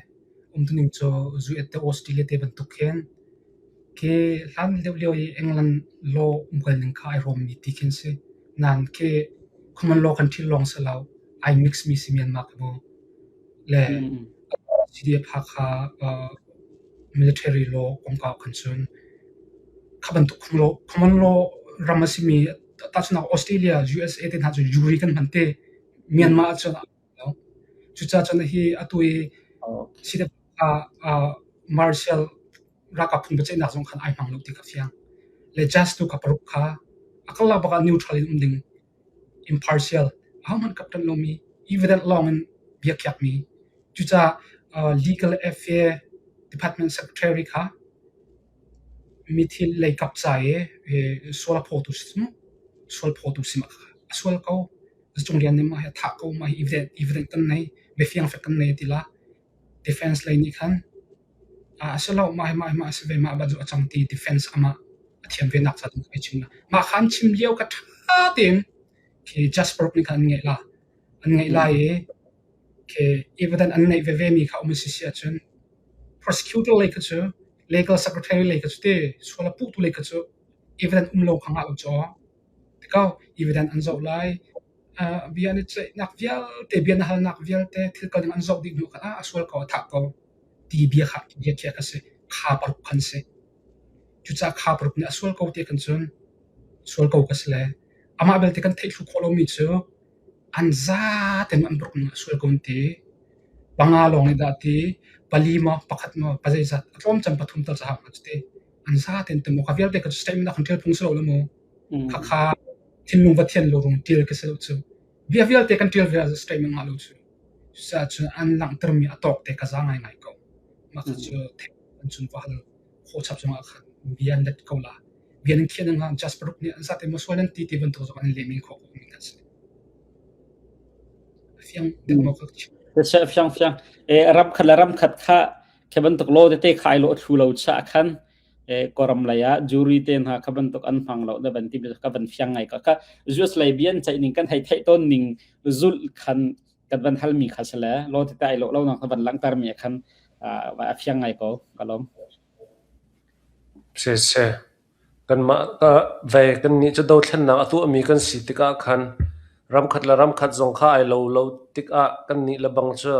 Umtuning cu US te Australia te bantuk khin khi hlan deuh lio i England law umkal ning kha ai rawmmi ti khin si. Nain khi common law country lawng si lo, ai mix mi si Myanmar khi mu. Le CDF Hakha military law kongkau khan cun kha bantuk common law ram a simi tahchunhnak Australia, USA te hna cu jury kan hman te. Myanmar ahcun no. Cucaah cun hi atu i uh, martial ralkap phung biaceihnak zong khan ai hmang lo ti kha fiang. Le just tu kha paruk kha a karlak bak ah neutral in um ding impartial ahohmanh kap ṭanh lomi evident lawng in bia khiakmi cucaah uh, legal affair department secretary kha Mithil lei kap ca i sual a phawtu si cu sual phawtu si mah kha a sual ko. Zacung lian nih mah hi a thah ko, mah hi evidence kan nei, biafiang fek kan nei a ti la. Defense lei nih khan a si lo, mah hi mah hi mah a si ve, mah bantuk a cang ti defense amah a thiam ve nak ca tu kha ai chim la. Mah kha an chim lio kha ṭha tein khi Judge Park nih khan an ngeih la. An ngeih lai i khi evidence an neih veve mi kha um a si si ahcun prosecutor lei kha cu legal secretary lei kha cu te sual a puhtu lei kha cu evidence um lo kha ngah lo caw tikau evidence an zoh lai uh, bia an i ceihnak vialte bia na halnak vialte thil kal ding an zoh dih hnu khan ah a sual ko a thah ko ti bia kha bia khiah kha si kha paruk khan si cucaah kha paruk nih a sual ko ti kan cun sual ko ka si le amah belte kan theih thlu khawh lomi cu An zaten an ruk ning a sual ko an ti. Panga lawng nih dah a ti. Pali maw, pakhat maw, pazeizat, a tlawm cem pathum tal caah a ti. An zaten te maw, kha vialte kha statement ah khan ṭial phung si lo le mu. Khakha thinlung va thian lo rung ṭial ka si lo cu. Bia vialte kan ṭial vial statement ngah lo cu. Cucaah cun an langhtermi a tawk te ka za ngaingai ko. Mah kha cu an cun va hal khawh chap zongah khan bia an let ko la. Bia nan khiah nan Jasper nih an zate maw sual an ti ti bantuk zong an leh men khawh ko mi kan si. Fiang deuh maw ka chim. Fiang fiang. E ram khat le ram khat kha khe bantuk law tete khai lo thlu lo cha khan e koram lei ah jury te hna kha bantuk an hmang lo na ban ti ka ban fiang ngai ka ka US lei bian chai ning kan hei thei ton ning zul khan kan van hal mi kha sale law tete ai lo lo nang van langtar mi khan a fiang ngai ko ka lom Siseh, kanmah ve kannih cu dothlennak a tuahmi kan si tikah khan ramkhat le ramkhat zong kha ai lo lo tikah kannih lebang cu.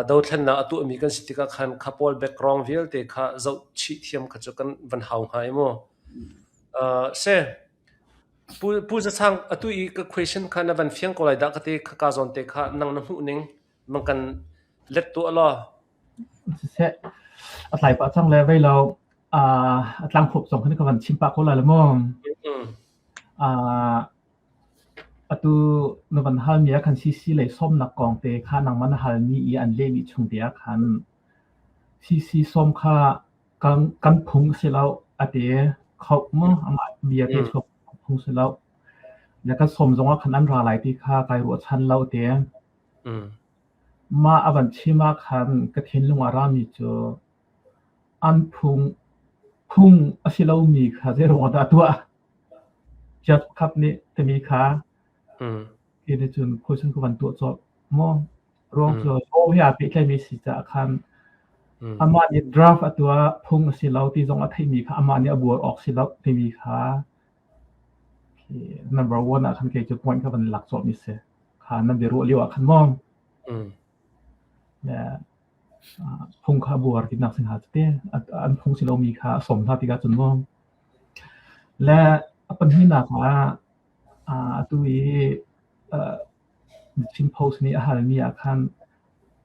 Dothlennak a tuahmi kan si tikah khan kha pawl background vialte kha zoh chih thiam kha cu kan van hau hnga i mu. Se, Pu, Pu Za Sang, atu i ka question kha na van fiang ko lai dah ka ti kha ka zawn te kha nang na hmuh ning mang kan let tuah law. Siseh, a tlai pah cang le vei lo a tlang khop zong khan ka van chim pah ko lai le mu. Atu na van halmi ah khan CC lei sawmnak kong te kha nangmah na halmi i an lehmi chung te ah khan CC sawm kha kan, kan phung a si lo a ti kho maw amah bia te chuak phung si lo. Le kan sawm zong ah khan an ra lai ti kha kai ruahchan lo ti. Mah a van chim ah khan ka thinlung ah rami cu an phung phung a si lomi kha zeiruang ah dah a tuah? Judge pakhat nih timi kha hi nih cun question ka van tuah colh maw? Ruang cu law he aa pehtlaimi si caah khan amah nih draft a tuah phung a si lo ti zong a theihmi kha amah nih a buar awk si lo timi kha number one ah khan kei cu point ka van lak colhmi si. Kha nan biaruah lio ah khan maw? Phung kha buar tinak si hnga cu an phung si lomi kha a sawm hna tikah cun maw? Le a pahnihnak ah atu i Chin Post nih a halmi ah khan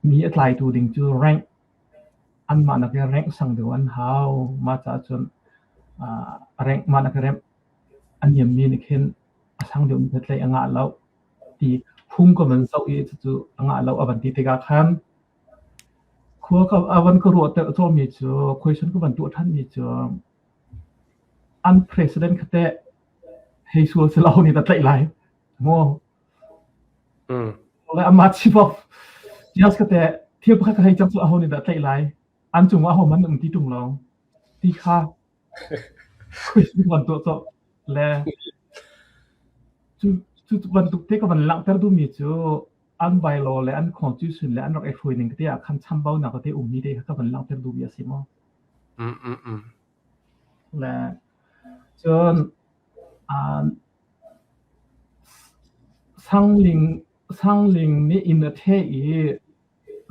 mi a tlaitu ding cu rank anmah nakin rank sang deuh an hau. Mah caah cun rank mah nakin rank a niammi nih khin a sang deuhmi kha tlaih a ngah lo ti phung ka van zoh i cucu a ngah lo a van ti tikah khan khua ka a van ka ruahter cawhmi cu question ka van tuah ṭhanmi cu An president kha teh hei sual si lo nih dah tlaih lai maw? Le amah chief of just ka teh thil pakhat ka hei cang cu aho nih dah tlaih lai? An cungah aho man um ti ṭung lo ti kha question van tuah cawh le cu cu bantuk te ka van langhter duhmi cu an bylaw le an constitution le an rak i hruai ning te ah khan chambaunak te ummi te kha ka van langhter duhmi a si maw? Le cun Sangling Sangling nih inn a ṭheh i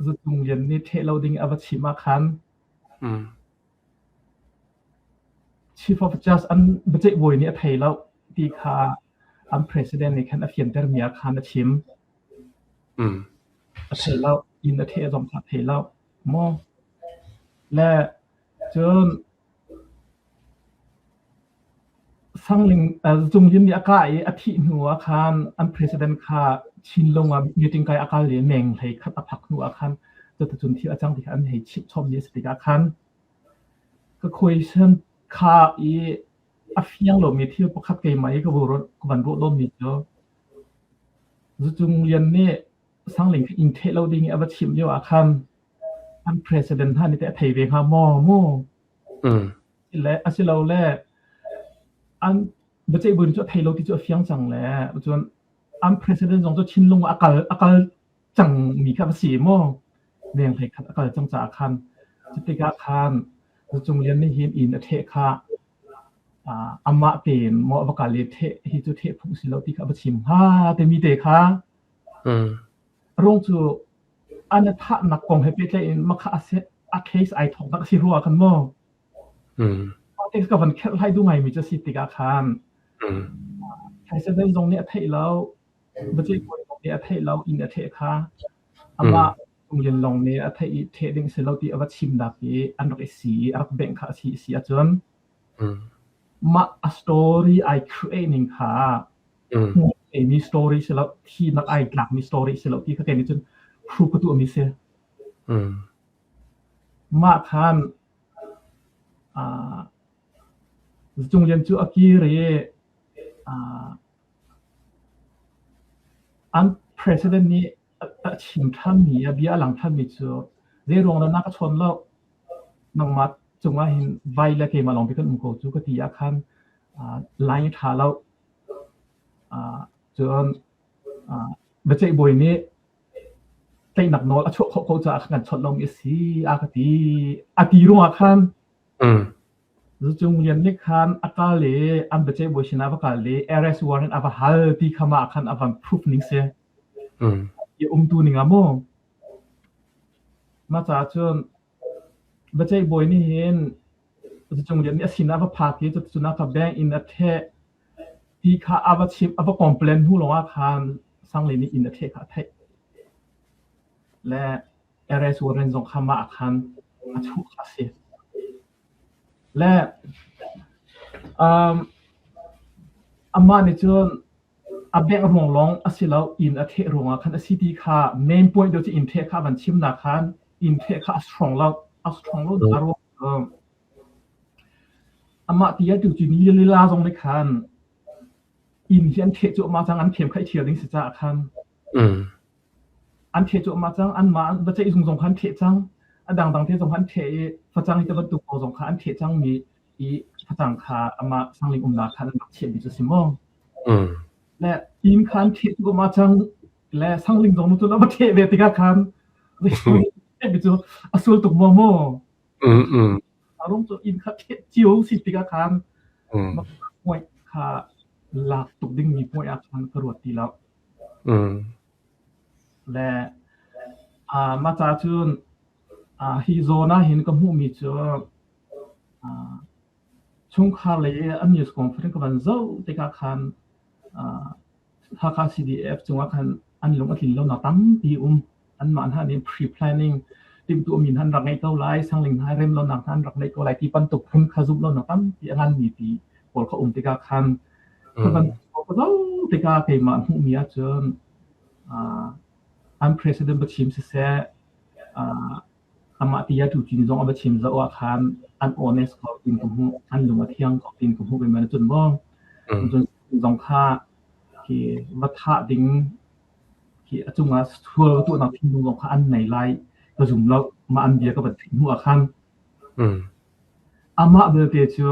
Zatung Lian nih ṭheh lo ding a va chimh ah khan Chief of Justice an biaceih bawi nih a thei lo ti kha an president nih khan a fiantermi ah khan a chim. A thei lo, inn a ṭheh zong kha a thei lo. Maw? Le cun Sangling Zunglin nih a kah i a thih hnu ah khan an president kha Chinlung ah meeting kai a kal i meng hlei khat a phak hnu ah khan cuticun thil a cang ti kha an hei chimh chommi a si tikah khan ka question kha i a fiang lomi thil pakhat keimah i ka van ruah lomi cu Zucung Lian nih Sangling kha inn ṭheh lo ding i a va chimh lio ah khan an president hna nih teh a thei ve hnga maw mu? Le asilole an biaceih bawi cu a thei lo ti cu a fiang cang le cun an president zong cu thinlung a kal a kal cang mi kha va si maw? Leng hlei khat a kal cang caah khan cutikah khan Cung Lian nih hin inn a ṭheh kha amah tein maw va kal i ṭheh hi cu ṭheh phung si lo ti kha va chim hnga timi te kha Ruang cu an i thahnak kong he pehtlaih in makha a si a case ai thawknak a si rua khan maw? Te ka van kherh duh ngaimi cu a si tikah khan President zong nih a theih lo, biaceih bawi zong nih a theih lo, inn a ṭheh kha amah Tunglin lawng nih a theih i ṭheh ding si lo ti a va chimnak i an rak i si i a rak bengh kha a si si ahcun mah a story ai create ning kha mi story si lo thinak ai tlakmi story si lo ti kha kei nih cun proof ka tuahmi si. Mah khan Cung Lian cu a kir i an president nih a chim ṭhanmi a bia a lang ṭhanmi cu zeiruang dah na ka chawn lo nangmah cungah hin vai le keimah lawng kan um ko cu ka ti ah khan line a ṭha lo cun biaceih bawi nih tlaihnak nawl a chuah khawh ko caah kan chawnh lomi a si a ka ti a ti ruangah khan Zucung Lian nih khan a kal i an biaceih bawi sinah a va kal i arrest warrant a va hal ti kha mah khan a van proof ning si. I umtu ning ah mu. Mah caah cun biaceih bawi nih hin Zacung Lian nih a sinah a va phak i cuticun a ka bank in a ṭheh ti kha a va chimh, a va complain hnu lawngah khan Sanglei nih inn a ṭheh kha a theih. Le arrest warrant zong kha mah ah khan a chuh kha a si. Le um, amah nih cun a bengh ruang lawng a si lo, inn a ṭheh ruangah khan a si ti kha main point deuh cu inn ṭheh kha a van chimnak khan inn ṭheh kha a strong lo, a strong lo a ruang Amah ti ah tucu ni lila zong nih khan inn hi an ṭheh cuahmah cang, an khem kha i ṭhial ding si caah khan an ṭheh cuahmah cang, anmah biaceih zung zong kha an ṭheh cang, a dangdang te zong kha an ṭheh i facang hi ti bantuk pawl zong kha an ṭheh cangmi i facang kha amah sangling umnak khan an rak chiahmi cu a si maw? Le inn kha an ṭheh cuahmah cang, le sangling zong cu a va ṭheh ve tikah khan mi cu a sual tuk maw maw? A rung cu inn kha ṭheh cio si tikah khan point kha lak tuk dingmi point ah khan ka ruat ti lo. Le mah ca cun hi zawn ah hin ka hmuhmi cu chungkhar lei i a news conference ka van zoh tikah khan Hakha CDF cungah khan an lung a tlin lonak tampi um. Anmah hna nih pre-planning timhtuahmi hna an rak ngeih ko lai, sangling hna rem lonak hna an rak ngeih ko lai ti bantuk phun kha zumh lonak tampi a nganmi pi pawl kha um tikah khan kha van zoh tikah keimah hmuhmi ahcun an president biachim siseh Amah ti ah tuchin zong a va chim zoh ah khan an honest ko tin ka hmuh, an lung a thiang ko tin ka hmuh ve man cun maw. Cun zong kha khi va thah ding khi a cungah sual va tuahnak thinlung zong kha an nei lai ka zum lo. Mah an bia ka van theih hnu ah khan amah belte cu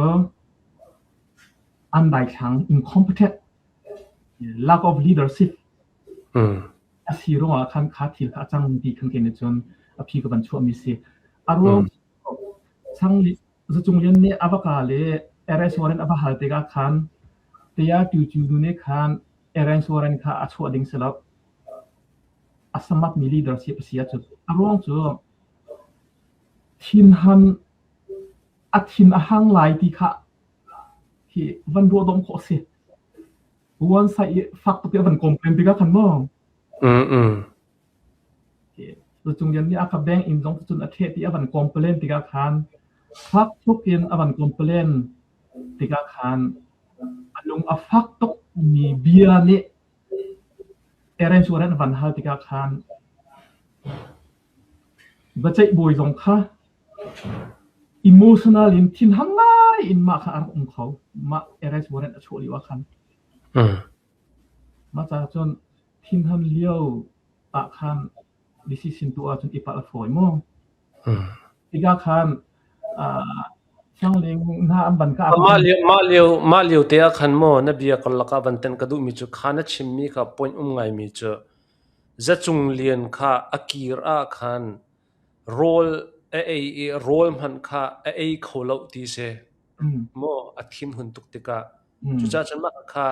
an daithlang incompetent lack of leadership A si ruangah khan kha thil kha a cang ti khan kei nih cun a phi ka van chuahmi si. A ruang Sang Zacung Lian nih a va ka le arrest warrant a va hal tikah khan Taya Tu Cu nu nih khan arrest warrant kha a chuah ding si lo. A samatmi leadership a si ahcun a ruang cu thinhan a thin a hang lai ti kha hi van ruah dawm khawh a si. One side i fak tuk i a van complain tikah khan maw Zacung Lian nih a ka bank inn zong cun a ṭheh ti a van complain tikah khan fak tuk in a van complain tikah khan a lung a fak tuk mi bia nih arrange warrant a van hal tikah khan biaceih bawi zong kha Emotional in thinhang ngai in mah kha a rak um kho. Mah arrest warrant a chuah lio ah khan. Mah caah cun thinhan lio ah khan decision tuah ahcun i palh a fawi mu. Tikah khan uh, Sangling hna an van kah. Mah lio mah lio mah lio te ah khan maw na bia karlak ah van tenh ka duhmi cu kha na chimmi kha point um ngaimi cu Zacung Lian kha a kir ah khan Rawl a ei i rawl hmanh kha a ei kho lo ti si. Maw a thinhun tuk tikah. Cucaah cun mah kha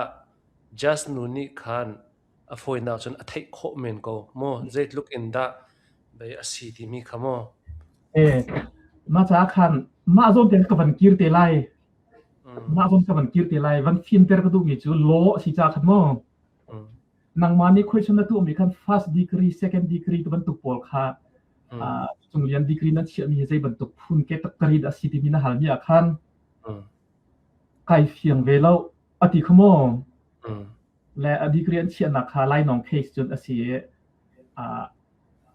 Jazz nu nih khan a fawinak cun a theih khawh men ko. Maw zeitluk in dah bei a si timi kha maw. Eh, mah caah khan mah zawn te ka van kir te lai. Mah zawn ka van kir te lai. Van fimter ka duhmi cu law a si caah khan maw. Nangmah nih question na tuahmi khan first degree, second degree ti bantuk pawl kha cunglian degree na chiahmi hi zei bantuk phun category dah a si timi na halmi ah khan kai fiang ve lo a ti kha maw? Le a degree an chiahnak kha lainawng case cun a si i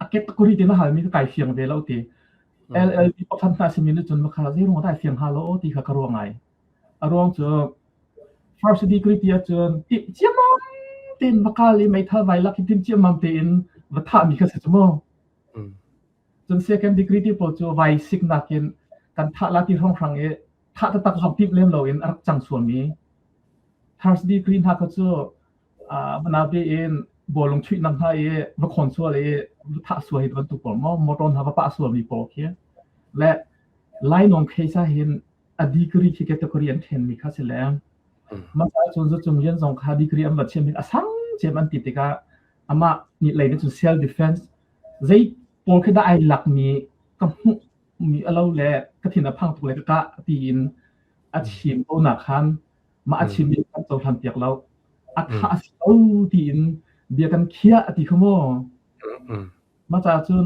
a category ti na halmi kha kai fiang ve lo ti. LLB pakhat hna simi nih cun makha zeiruang dah ai fiang hnga lo ti kha ka ruah ngai. A ruang cu first degree ti ahcun timh ciammam tein va kal i meithal vai lak i timh ciammam tein va thahmi kha si cu mu. Cun second degree ti pawl cu vai siknak in kan thah la ti hrawnghrang i thah taktak zong timh lem loin a rak cang sualmi. First degree hna kha cu uh, in bawlung chuihnak hna i va khawn sual i va thah sual hi bantuk pawl maw motor hna va pah sualmi pawl khi le lainawng case ah hin a degree khi category an ṭhenmi kha si le mah cun Zacung Lian zong kha degree an va chiam hin a sang cem an ti tikah amah nih lei nih cun self defense zei Pawl khi dah ai lakmi ka hmuh mi a lo le ka thin a phang tuk le ka kah tiin a chim ko nak khan mah a chimmi kan cohlan piak lo. A thah a si ko tiin bia kan khiah a ti kha mu. Mah caah cun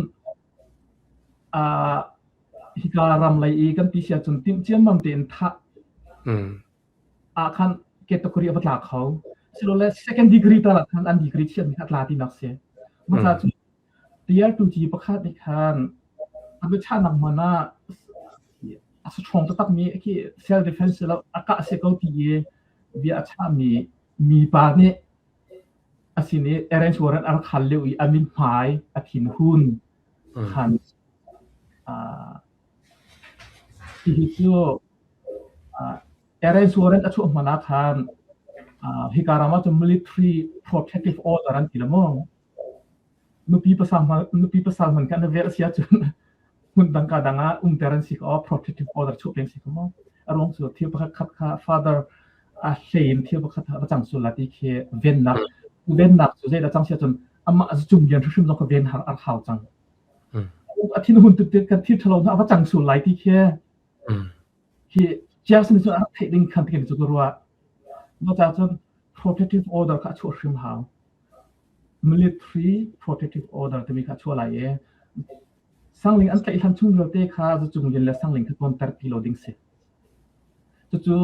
hika ram lei i kan ti si ahcun timh ciammam tein thah ah khan category a va tla kho. Silole second degree tal ah khan an degree chiatmi kha a tla tinak si. Mah caah cun Tialtuci pakhat nih khan a biachahnak hmun ah a saṭhawng taktakmi khi self defense si lo a kah si ko ti i bia a chahmi mipa nih a sin i arrange warrant a rak hal lio i a mithmai a thinhun khan hihi cu arrange warrant a chuah hmanh ah khan hika ram ah cun military protective order an ti la maw? Nupi pasal nupi pasal hman kan vel si ahcun hmun dang ka dang ah umter an si ko protective order chuah peng si ko maw? A ruang cu thil pakhat khat kha father a hlei in thil pakhat va cang sul la ti khi vennak vennak cu zeidah cang si ahcun amah cung lian hrimhrim zong kha ven har ar hau cang. A thin hun tuk kan thil ṭhalo hna a va cang sul lai ti khi hi Jackson cu a rak theih ding khan ti cu ka ruah. Mah caah cun protective order kha a chuah hrim hau. Military protective order timi kha a chuah lai i sangling an tlaih hlan chung vialte kha zucung lian le sangling kha tonter ti lo ding si. Cucu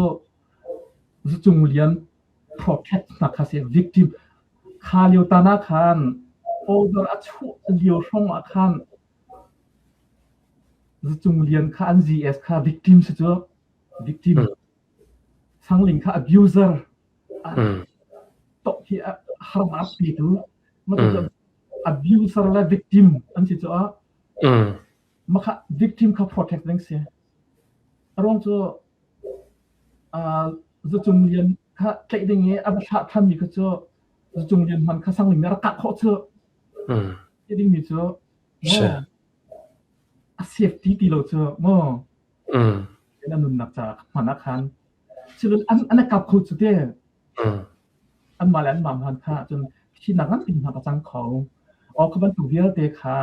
zucung lian protect nak kha si victim kha lio tan ah khan order a chuah lio hrawng ah khan Zucung lian kha an GS kha victim si cu victim sangling kha abuser tok hi harnak petu abuser le victim an si cu ah makha victim kha protect ding si aruang cu zucung lian kha tlaih ding i a va thlah thanmi kha cu zucung lian hman kha sangling nih a rak kah khawh cu ti dingmi cu maw a safety ti lo cu maw na nunnak ca hman ah khan silun an an kap kho cu te anmah le anmah hman kha cun thinak ngan pin hna ka cang kho o kha bantuk vialte kha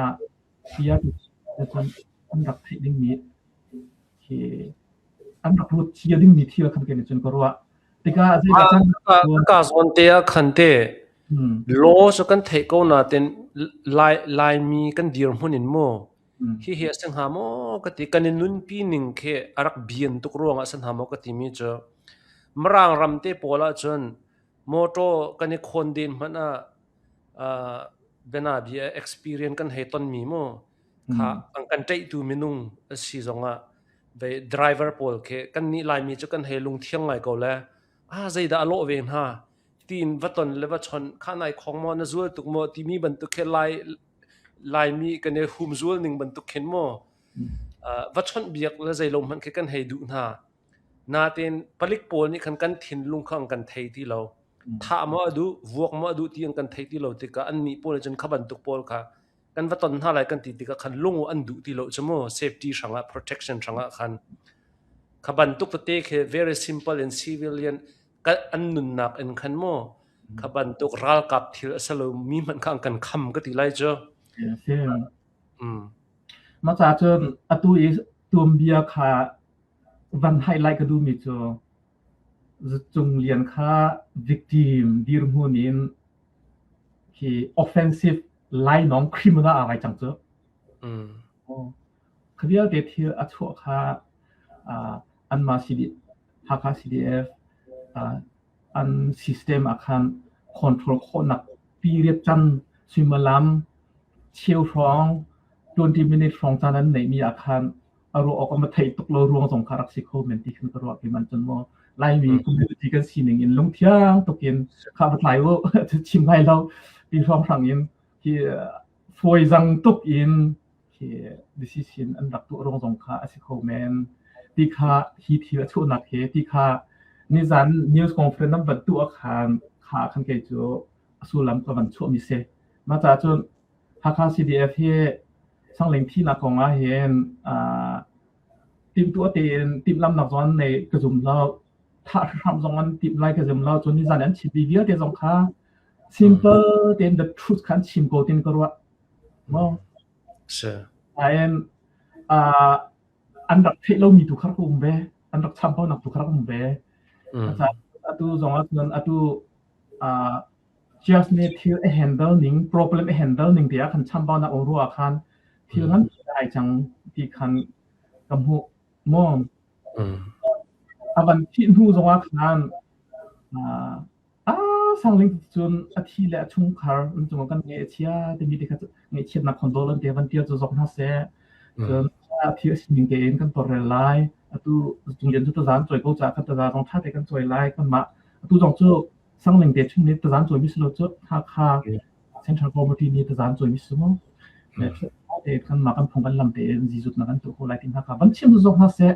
sia cun an rak theih dingmi khi an rak ruat cia dingmi thil khan ke cun ka ruah tikah zeidah cang ka zawn te ah khan te law cu kan theih ko nain Lai Laimi kan dirhmun in mu hi hi a si hnga maw ka ti kan i nunpi ning khi a rak bian tuk ruangah a si hnga maw ka timi cu Mirang ram te pawl ahcun motor kan i khawnden hmanh ah uh, bianabia experience kan hei tonmi mu kha an kan ṭaihtu minung a si zongah ve driver pawl khi kan nih Laimi cu kan hei lungthiang ngai ko le ah zeidah a lawh ve hna tiin va ton le va chawnh kha nai khong maw na zual tuk maw timi bantuk khi lai Laimi kan i humzual ning bantuk khin maw uh, va chawnh biak le zei lo hmanh khi kan hei duh hna natin palik pawl nih khan kan thinlung kha an kan thei ti lo thah maw a duh vuak maw a duh ti an kan thei ti lo tikah an nih pawl nih cun kha bantuk pawl kha kan va ton hna lai kan ti tikah khan lung an duh ti lo cu mu safety hrangah protection hrangah khan kha bantuk tete khi very simple and civilian an nunnak in khan mu kha bantuk ralkap thil a si lo mi hmanh kha an kan kham ka ti lai cu Mah caah cun atu i tuanbia kha van highlight ka duhmi cu Zucung Lian kha victim dirhmun in khi offensive lainawng criminal aa ngai cang cu. Kha vialte thil a chuah kha anmah CD, Hakha CDF an system ah khan control khawhnak period can suimilam cheu hrawng 20 minute hrawng caan an neihmi ah khan a ruah awk a theih tuk lo ruang zong kha rak si kho men ti khan ka ruah ki man cun maw Laimi community kan sining in lungthiang tukin kha va tlai u chim lai lo ti hrawng hrang in khi fawi zang tuk in khi decision an rak tuah ruang zong kha a si kho men ti kha hi thil a chuahnak he ti kha nizan news conference nan van tuah khan kha khan kei cu a sullam ka van chuah mi si mah caah cun Hakha CDF hi Sangling thihnak kong ah hin timhtuah tein timhlamhnak zong an nei ka zum lo. Thah hram zong an timh lai ka zum lo. Cun nizan an chimmi vialte zong kha simple tein the truth kha an chim ko tin ka ruah. Maw? Si. Nain uh, an rak theih lomi tu kha rak um ve. An rak chambaunak tu kha rak um ve. Atu zong ah cun atu uh, Just nih thil a handle ning, problem a handle ning tiah khan chambaunak um ruah khan thil ngan ai cang ti khan ka hmuh. Maw? A van thih hnu zongah khan uh, ah sangling cun a thi le a chungkhar an cungah kan ngaih a chia timi te kha ngaihchiatnak condolence te van tial cu zok hna seh. Cun a thi a sining tein kan tawlrel lai. Atu Zunglian cu tazan cawi ko caah kan taza zong ṭha te kan cawi lai. Kanmah atu zong cu Sangling te chung nih tazan cawimi si lo cu Hakha Central Committee nih tazan cawimi si mu. Te kan mah kan phung kan lam tein zizut na kan tuah ko lai ti hna kha van chim zok hna seh.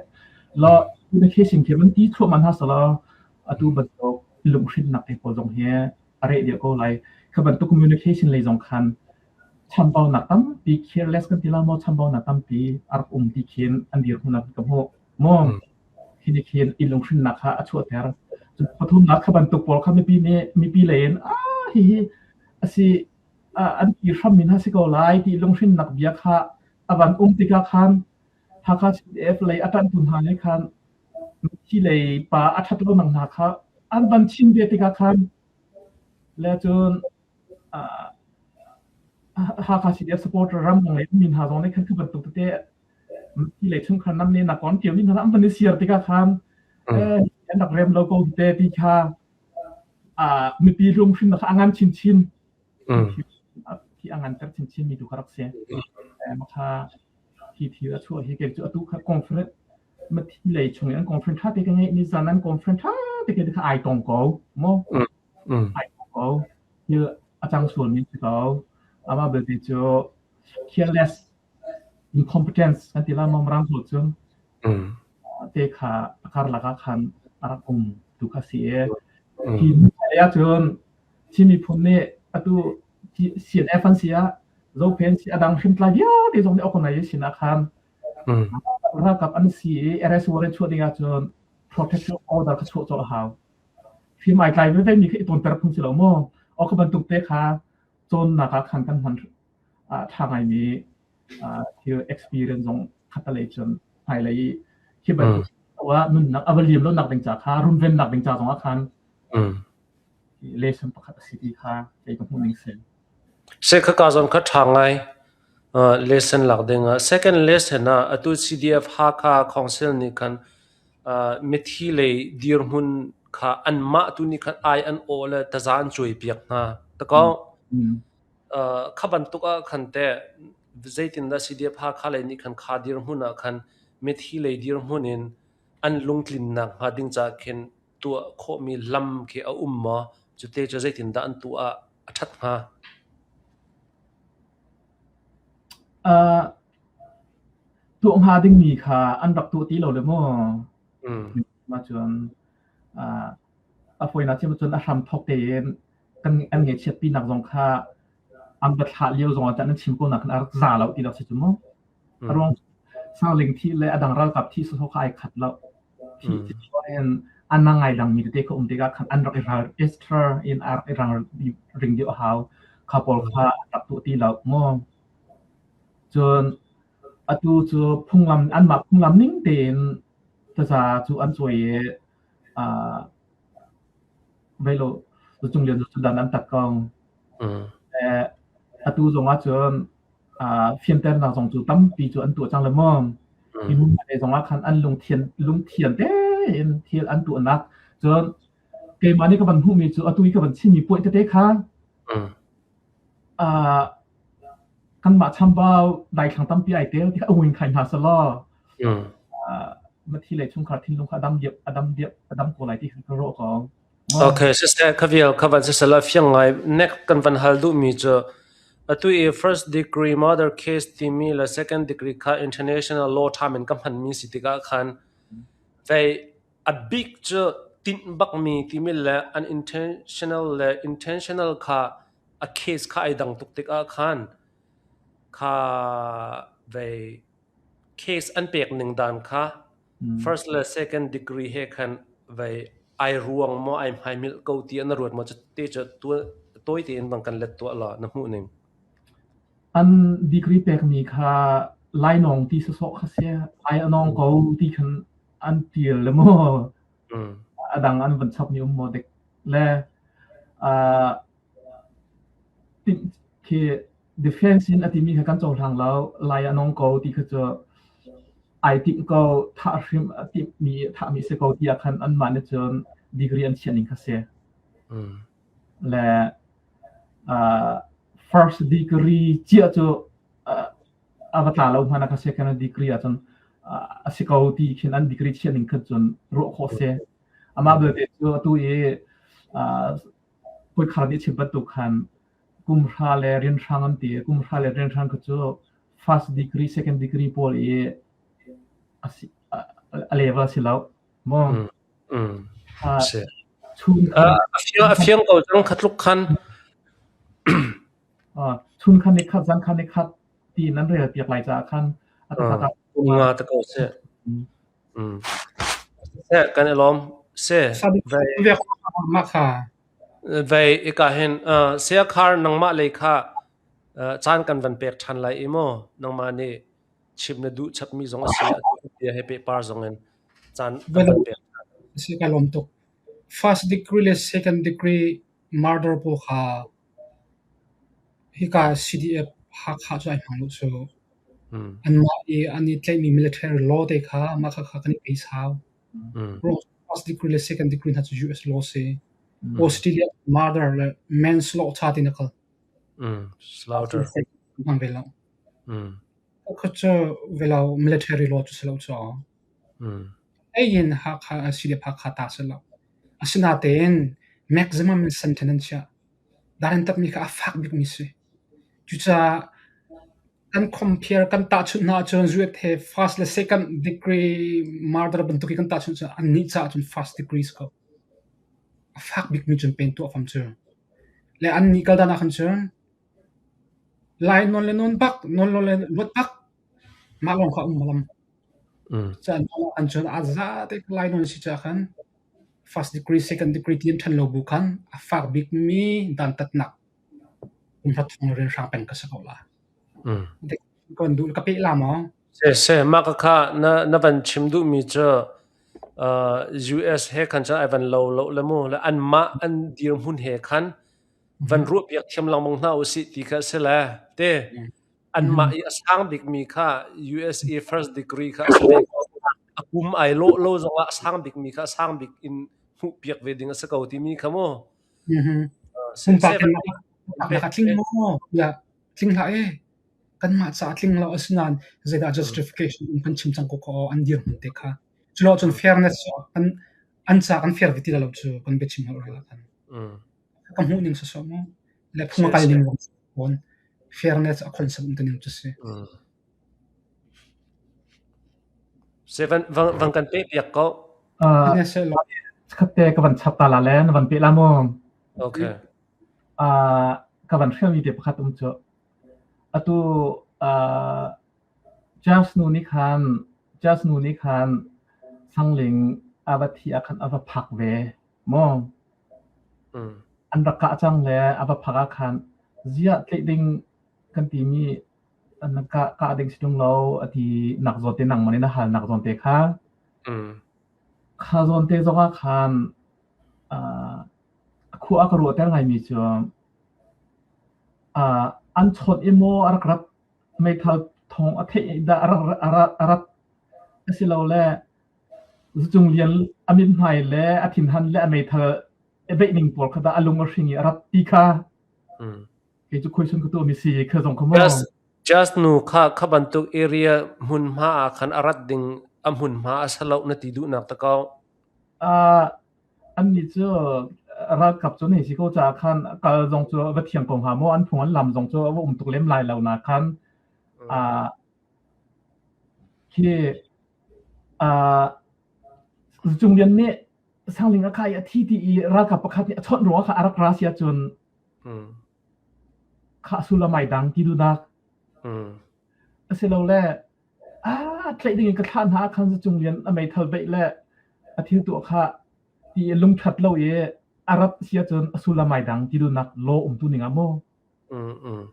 Law communication khi van ti thluahmah hna selaw atu bantuk lunghrinnak te pawl zong hi a reh deuh ko lai. Kha bantuk communication lei zong khan chambaunak tampi careless kan ti la maw chambaunak tampi a rak um ti khin an dirhmun ah ka hmuh. Maw hi nih khin i lunghrinnak kha a chuahter. Cun pathumnak kha bantuk pawl kha mipi nih mipi lei in ah hihi asi an ti hram in a si ko lai ti lunghrinnak bia kha a van um tikah khan Hakha CDF lei a ṭanhtu hna nih khan mithi lei pa a ṭhat lonak hna kha an van chim ve tikah khan le cun Hakha CDF supporter ram lei ummi hna zong nih khan khi bantuk tete mithi lei chungkhar nam nih nak kon ṭiau mi hna an van i siar tikah khan an rak rem lo ko te ti kha mipi lunghrin kha a ngan chinchin khi a nganter chinchin mi tu kha rak si. Makha hi thil a chuah hi kei cu atu kha conference mathi lei chung in an conference ṭha te ka ngeih ni zan an conference ṭha te ke kha ai tong ko mo ai tong ko thil a cang sual mi si ko ama belte cu careless incompetence kan ti la mom rang hol cun te kha a karlak ah khan a rak um tu kha si e hi ah cun Chin miphun nih atu CNF an si ah Zophen si adang hrimtlai vialte zong nih organization ah khan ralkap an si i arrest warrant chuah ding ahcun protection order kha chuah colh a hau. Hriam ai tlai veve mi kha i tawnter phung si lo maw? Aw kha bantuk te kha cawnnak ah khan kan hman ṭha ngaimi thil experience zong khatalei cun hmailei i hi bantuk ah nunnak a va liam lonak ding ca kha runvennak ding ca zong ah khan lesson pakhat a si ti kha kei ka hmuh ning si. Se kha ka zon kha ṭha ngai lesson lak ding ah second lesson ah atu CDF Hakha Council nih khan mithi lei dirhmun kha anmah tu nih khan ai an awh le taza an cuai piak hna tako kha bantuk ah khan te zeitindah CDF Hakha lei nih khan kha dirhmun ah khan mithi lei dirhmun in an lungtlinnak hnga ding ca khin tuah khawhmi lam khi a um maw? Cute cu zeitindah an tuah ah a ṭhat hnga? Uh, tuah hnga dingmi kha an rak tuah ti lo le maw? Mah cun uh, a fawinak chim cun a hram thawk tein kan an ngaihchiatpinak zong kha an va thlah lio zong ah an chim ko nak khan a rak za lo ti lo si cu mu. A ruang Sangling thi le a dang ralkap thi sawsawh kha ai khat lo. Thi in an ngai dangmi tete kha um tikah khan an rak i ral extra in a rak i rang ring deuh a hau. Kha pawl kha an rak tuah ti lo mu. Cun atu cu phunglam anmah phunglam ning tein taza cu an cuai i uh, veilo cung lian cu dan an tak ko. Eh, atu zong ah cun fianternak zong cu tampi cu an tuah cang le maw. Hi hmun lei zong ah khan an lungthian lungthian tein thil an tuahnak cun keimah nih ka van hmuhmi cu atu i ka van chimmi puai tete kha uh, kanmah chambau daithlang tampi ai tel ti kha a nguin khai hna selaw uh, mathi lei chungkhar thinlung kha adam diap adam diap adam ko lai ti kha ka ruah ko. Okay, siseh kha vial kha van siseh fiang ngai nek kan van hal duhmi cu atu i first degree murder case timi le second degree kha international law ṭham in ka hmanmi si tikah khan vei a bik cu tinh bakmi timi le unintentional le intentional kha a case kha ai dang tuk tikah khan kha vei case an pek ning dan kha First le second degree he khan vei ai ruang maw ai hmaimilh ko ti na ruat maw te cu tawi tein bang kan let tuah law na hmuh ning. An degree pekmi kha lainawng ti sawsawh kha si. Lai a nawng ko ti khan an tial le maw a dang an van chapmi um maw dek le uh, khi defense in a timi kha kan cohlang lo lai a nawng ko ti kha cu ai timh ko thah hrim a timhmi thahmi si ko tiah khan anmah nih cun degree an chiah ning kha si. Le uh, first degree cia cu uh, a va tla lo hmanh a second degree ahcun uh, a si ko ti khin an degree chiah ning khan cun ruah khawh si. Amah belte cu atu i uh, hawikhar nih chim bantuk khan kum hra le rianhrang an ti. Kum hra le rianhrang kha cu first degree, second degree pawl i a si a level si lo. Maw? Mm. Mm. Uh, Si. chun khan Uh, a fiang a fiang ko cang khatluk khan. uh, chun khan ni khat zan khan ni khat ti nan rel piak lai caah khan a Uh, taktak kum nga te ko si. Mm. Se kan i lawm. Se vai Mah kha vai ika hin uh, sia khar nangmah lei kha uh, caan kan van pek ṭhan lai i maw nangmah nih chim na duh chapmi zong a si atu bia he pehpar zong in caan kan van pek ṭhan. Si ka lawm tuk. First degree le second degree murder pawl kha hika CDF Hakha cu ai hmang lo cu. Mm. Anmah i an i tlaihmi military law te kha mah kha kha kan i peis hau. Mm. First degree le second degree hna cu US law si. Mm. Australia murder le manslaughter ti na kal. Mm. Slaughter. Hmang ve lo. Mm. Kha cu ve lo military law cu si lo cu. Mm. Ei in Hakha CDF Hakha ta si lo. Asinain maximum in sentence an chiah. Dan an tapmi kha a fak bikmi si. Cucaah kan compare kan tahchunh hna ahcun US he first le second degree murder bantuk i kan tahchunh cun annih caah cun first degree si ko. A fak bikmi cun pen tuah fam cu. Le annih kal dan ah khan cun lai nawn le nawn bak, nawn lo le luat bak, mah lawng kha um malam. Mm. Caan an cun a za te lai nawn si caah khan first degree, second degree ti an ṭhen lo bu khan a fak bikmi dantatnak kumhra thong rianhrang peng ka si ko la. Mm. Kan duh ka peh la maw? Se se mah ka kha na na van chim duhmi cu uh, US he khan cun ai van lo lo le mu le anmah an dirhmun he khan van ruah piak thiam lengmang hna usih ti kha si le te anmah i a sang bikmi kha USA first degree kha a si ve ko. A kum ai lawh lo zongah a sang bikmi kha a sang bik in hmuh piak ve ding a si ko timi kha mu. Se Pumpak se in ka tling maw? Ya, tling hlah e. Kanmah caah tling lo asinain zeidah justification in kan chim cang ko ko an dirhmun te kha. Culo cun fairness kan an ca kan fair ve ti lo cu kan biachim hal rel kan. Ka hmuh ning sawsawh mu. Le phung a kal ning fawn. Fairness a concept um ning cu si. Se van van van kan pe piak ko. Uh, khatte ka van chap ta la le na van pe la mu. Okay. Uh, ka van hrialmi te pakhat um cu. Atu uh, Jazz nu nih khan Jazz nu nih khan Sangling a va thi ah khan a va phak ve maw? Mm. An rak kah cang le a va phak ah khan ziah tlaih ding kan timi an kah kah ding si ṭung lo a ti nak zawn te nangmah nih na hal nak zawn te kha. Mm. Kha zawn te zongah khan uh, a khua a ka ruahter ngaimi cu uh, an chawnh i maw a rak rat meithal thawng a theih dah a rak a rat a rat asilole Zucung Lian a mithmai le a thinhan le a meithal a beih ning pawl kha dah a lung a hring i a rat ti kha Mm. kei cu khuaisun ka tuahmi si kha zong kha maw Just just nu kha kha bantuk area hmunhma ah khan a rat ding a hmunhma a salo na ti duhnak ta ko. Uh, annih cu ralkap cu nei si ko caah khan kal zong cu va thiam ko hnga maw an phung an lam zong cu a va um tuk lem lai lo na khan uh, khi uh, Cung Lian nih Sangling a kha i a thi ti i ralkap pakhat nih a chawnh ruangah kha a rak ra si ahcun Mm. kha sullam ai dang ti duhnak Mm. asilole ah tlaih ding in ka thlah hna ah khan Cung Lian a meithal beih le a thil tuah kha ti i lungthat lo i a rat si ahcun a sullam ai dang ti duhnak law um tu ning ah maw Mm. Mm.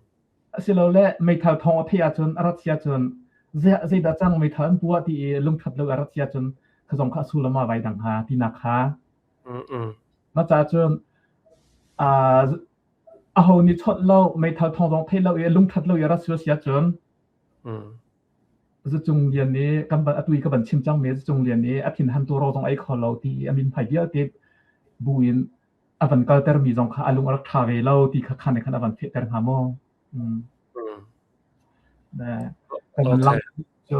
Asilole meithal thawng a theih ahcun a rat si ahcun zeidah cang meithal an puah ti i lungthat lo a rat si ahcun kha zong kha a sullam ah vai dang hnga tinak kha. Mah caah cun aho nih chawnh lo meithal thawng zong theih lo i lungthat lo i a rat sual si ahcun Zucung Lian nih kan atu i ka van chim cangmi Zucung Lian nih a thinhan tu ro zong ei kho lo ti i a mithmai vialte bu in a van kaltermi zong kha a lung a rak ṭha ve lo ti kha khan khan a van fehter hnga maw? Mm.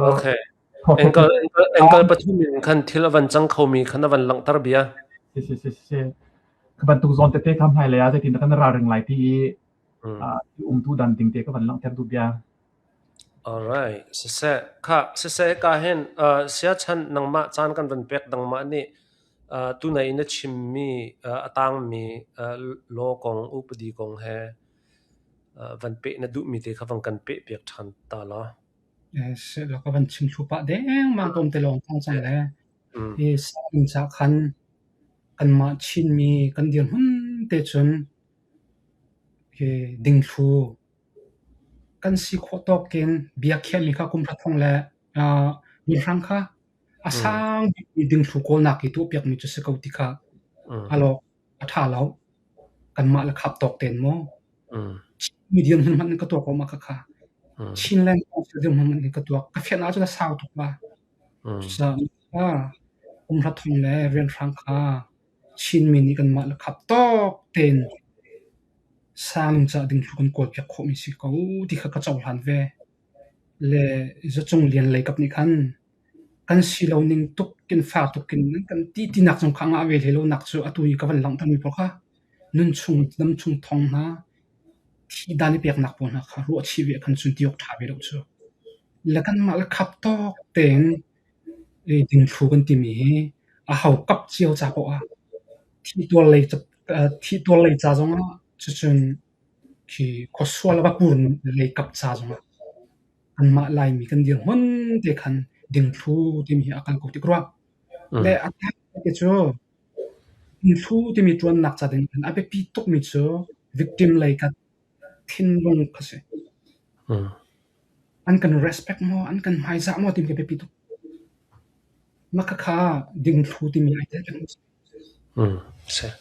Okay. Okay. Engkal engkal pathum in khan thil a van cang khomi khan a van langhter bia. Si si si si. Ka bantuk zawn tete kha hmailei ah zeitin kan ralring lai ti i umtu dan ding te ka van langhter duh bia. Alright, siseh. Khah, siseh ka hin uh, siachan nangmah caan kan van pek dangmah nih uh, tunai na chimmi uh, a tangmi uh, law kong upadi kong he uh, van peh na duhmi te kha van kan peh piak ṭhan ta law. Eh, seh law ka van chim thlu pah dengmang tom te lawng thang cang le. Hi sang ca khan kanmah Chinmi kan dirhmun te cun hi dingthlu Kan si khawh tawk in bia khiahmi kha kum hra thong le mihrang kha a sang bikmi dingthlu kawlnak i tuahpiakmi cu si ko ti kha a lawk a ṭha lo. Kanmah le khap tawk tein maw Chinmi dirhmun hmanh in ka tuak ko mah khakha. Chinland Council dirhmun hmanh in ka tuak. Ka fianh ahcun a sau tuk la. Cucaah kum hra thong le rianhrang kha Chinmi nih kanmah le khap tawk tein sang cah ding thlu kan kawlpiak khawhmi si ko ti kha ka cohlan ve. Le zacung lian lei kap nih khan kan si lo ning tuk in fa tuk in nan kan ti tinak zong kha ngah ve hlei lo nak cu atu i ka van langhtermi pawl kha nun chung dam chung thong hna thi dan i peknak pawl hna kha ruah chih ve khan cun ti awk ṭha ve lo cu. Le kanmah le khap tawk tein Dingthlu kan timi hi a ho kap cio ca poah ah thih tuar lei ca zongah cucun khi khuasual a va pur lei kap ca zongah anmah Laimi kan dirhmun te khan dingthlu timi hi a kal ko ti ka ruah. Le a te cu dingthlu timi ṭuannak ca ding khan a biapi tukmi cu victim lei kha thinlung kha si. An kan respect maw, an kan hmaizah maw timi khi biapi tuk. Mah khakha dingthlu timi ai tel peng.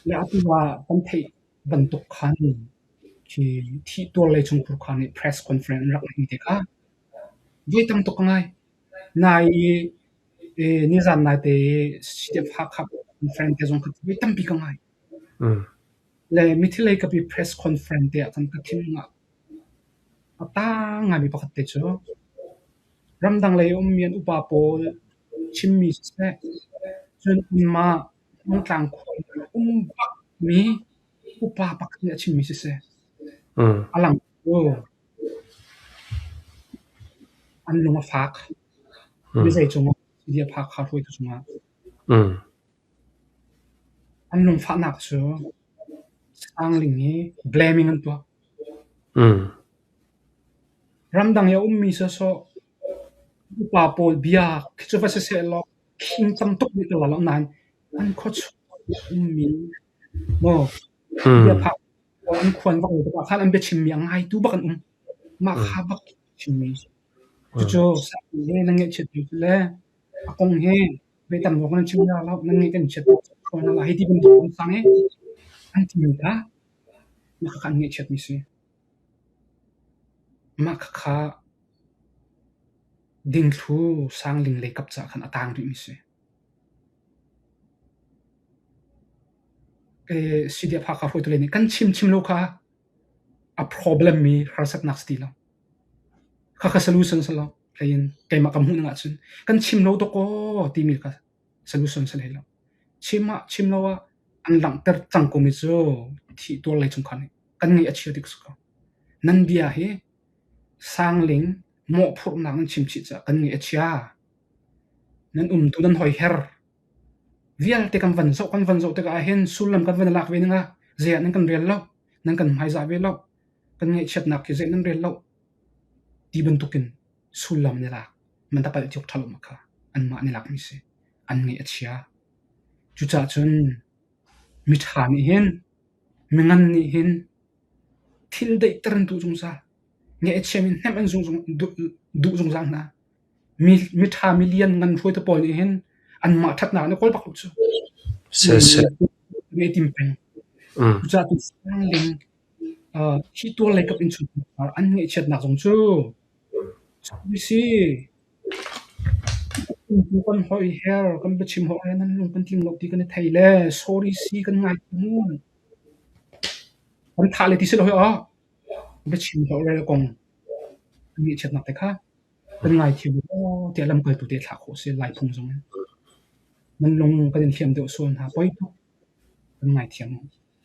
Le atu ah kan theih bantuk khan khi thih tuar lei chungkhur kha nih press conference an rak ngeih te kha voi tam tuk ka ngai. Nai i nizan naite i CDF Hakha conference te zong kha voi tampi ka ngai. Le mithi lei kapi press conference te ah khan ka thinlung ah a taang ngaimi pakhat te cu ramdang lei a ummi an upa pawl chimmi siseh, cun anmah Hmangtlang khua i a um bakmi upa pakhat nih a chimmi siseh, a lang cu an lung a fak. Mizei cungah CDF Hakha hruaitu cungah. An lungfahnak cu sangling hi blaming an tuah. Ramdang i a ummi sawsawh upa pawl bia khi cu va siseh law khing tam tuk nih ka la lo nain an khuachung i a ummi maw bia phak an khuan bak lo tikah khan an biachimmi a ngaitu bak an um. Mah kha bak chimmi. Cucu he na ngaihchiat cu le a kong he Voi tam lawng nan chim la lo, nan ngeih kan chiat hna la hei ti bantuk an sang i an timi kha mah khakha an ngaihchiatmi si. Mah khakha dingthlu sangling lei kap caah khan a tang rihmi si. CDF Hakha hruaitu lei nih kan chim chim lo kha a problem mi harsatnak si ti lo. Khakha solution si lo. Hlei in keimah ka hmuh ning ahcun kan chim lo dawkaw timi kha solution si hlei lo. Chim ah chim lo ah an langhter cang komi cu thih tuar lei chung khan kan ngaih a chia tik si ko. Nan bia hi sangling mawhphurhnak nan chim chih caah kan ngaih a chia. Nan umtu nan hoiher vialte kan van zoh kan van zoh tikah ahhin sullam kan van i lak ve ning ah zei ah nan kan rel lo, nan kan hmaizah ve lo, kan ngaihchiatnak hi zei nan rel lo ti bantukin sullam an i lak. Man ta palh ti awk ṭha lo ma kha anmah an i lakmi si. An ngaih a chia. Cucaah cun miṭha nih hin mingan nih hin thil daihter an duh zungzal. Ngaihchiam in hnemh an duh zungzal hna. Mi miṭha milian ngan hruaitu pawl nih hin anmah ṭhatnak an i kawl bak lo cu. An i tim peng. Cucaah tu Sangling hi tuar lei kap in chungkhar an ngaihchiatnak zong cu cu si. Kan hoiher, kan biachim hoiher nan lung kan tling lo ti kan i thei le sorry si kan ngai mu. Kan thah le ti si lo hi aw. Biachim hoiher kong an ngaihchiatnak te kha kan ngaithiam maw tiah lamkaltu te thlah khawh a si Laiphung zong in. Nan lung kan in hliam deuh sual hna poi tuk. Kan ngaithiam.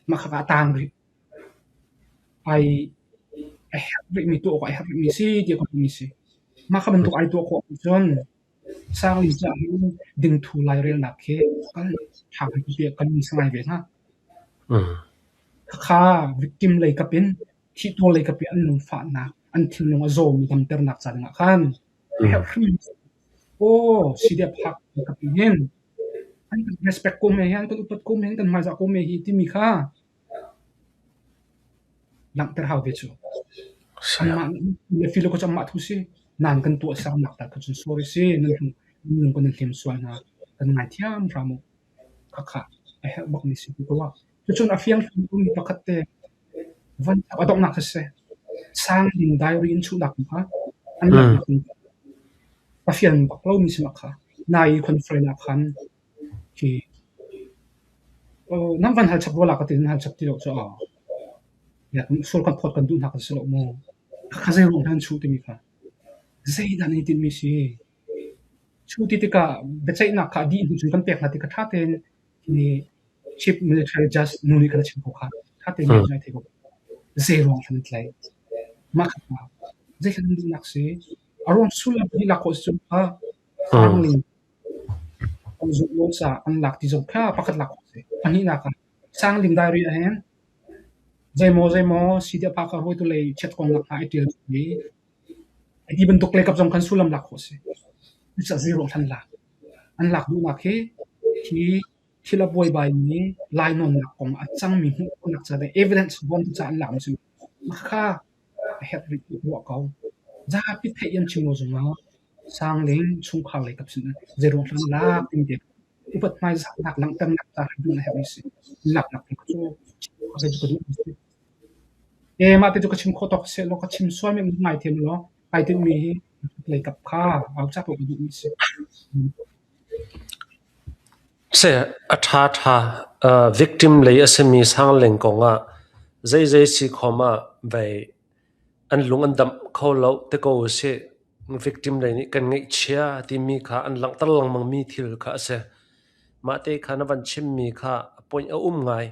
Mah khakah a taang rih. Ai a herh rihmi tuah awk ah a herh rihmi si tiah ka hmuhmi si. Mah kha bantuk ai tuah khawh ahcun Sangli caah hin dingthu lairelnak khi kal ṭha tiah kan ngai ve hna. Khakha victim lei kap in thihtuar lei kap i an lungfahnak, an thinlung a zawmi damternak ca dingah khan a herh hrim. Aw, CDF hak kap in hin an kan respect ko me hi, an kan upat ko me, an kan hmaizah ko me hi timi kha langhter hau ve cu. Anmah le filo ko cu anmah thu si. Nan kan tuah sernak ta kha cun sorry si, nan lung kan in hlim sual hna, kan ngaithiam hram u. Khakha a herh bakmi si ko ah. Cucun a fiang mi pakhat te van a donghnak siseh, sang ding diary in chuhnak kha an langhnak in a fian bak lomi si kha. Nai conference ah khan khi nan van hal chap rua la ka ti nan hal chap ti lo cu aw. Sual kan phawt kan duh hna kan si lo mu. Kha zei ruang nan chuh timi kha. Zeidah nan i tinhmi si? Chuh ti tikah biaceihnak kha a dih hnu cun kan pek hna tikah ṭha tein hi Chief Military Judge nu nih khan a chim ko kha. Ṭha tein ngai thei ko. Zei ruang hlan an tlaih? Mah kha zei hlan an duhnak si? A ruang sullam hi lak khawh si cun kha Sangling an zumh lo caah an lak ti zong kha pakhat lak khawh si. Pahnihnak ah Sangling diary ah hin zeimaw zeimaw CDF Hakha hruaitu lei chiat kong nak hna ai ṭial i Hi bantuk leikap zong khan sullam lak khawh a si. Cucaah zei ruang hlan lak? An lak duhnak hi hi thil a buaibaimi lainawnnak kong a cangmi hmuh khawhnak ca le evidence bawmtu ca an lakmi a si. Khakha a herh rih ti ruah ko. Zapi theih an chim lo zongah Sangling chungkhar leikap sin zei ruang hlan lak timi te upat hmaizahnak langhternak ca hrim a herhmi a si. Laknak cu zei cu ka duh si. Ee, mah te cu ka chim khawh tawk si law ka chim sual men ngaithiam law ai tinhmi hi leikap kha au cak ka duhmi a si. Se a ṭha ṭha uh, victim lei a simi Sangling kong ah zeizei si khom ah vei an lung an damh kho lo te ko usih. Victim lei nih kan ngaihchia timi kha an langhter lengmangmi thil kha a si. Mah te kha na van chimmi kha a point a um ngai.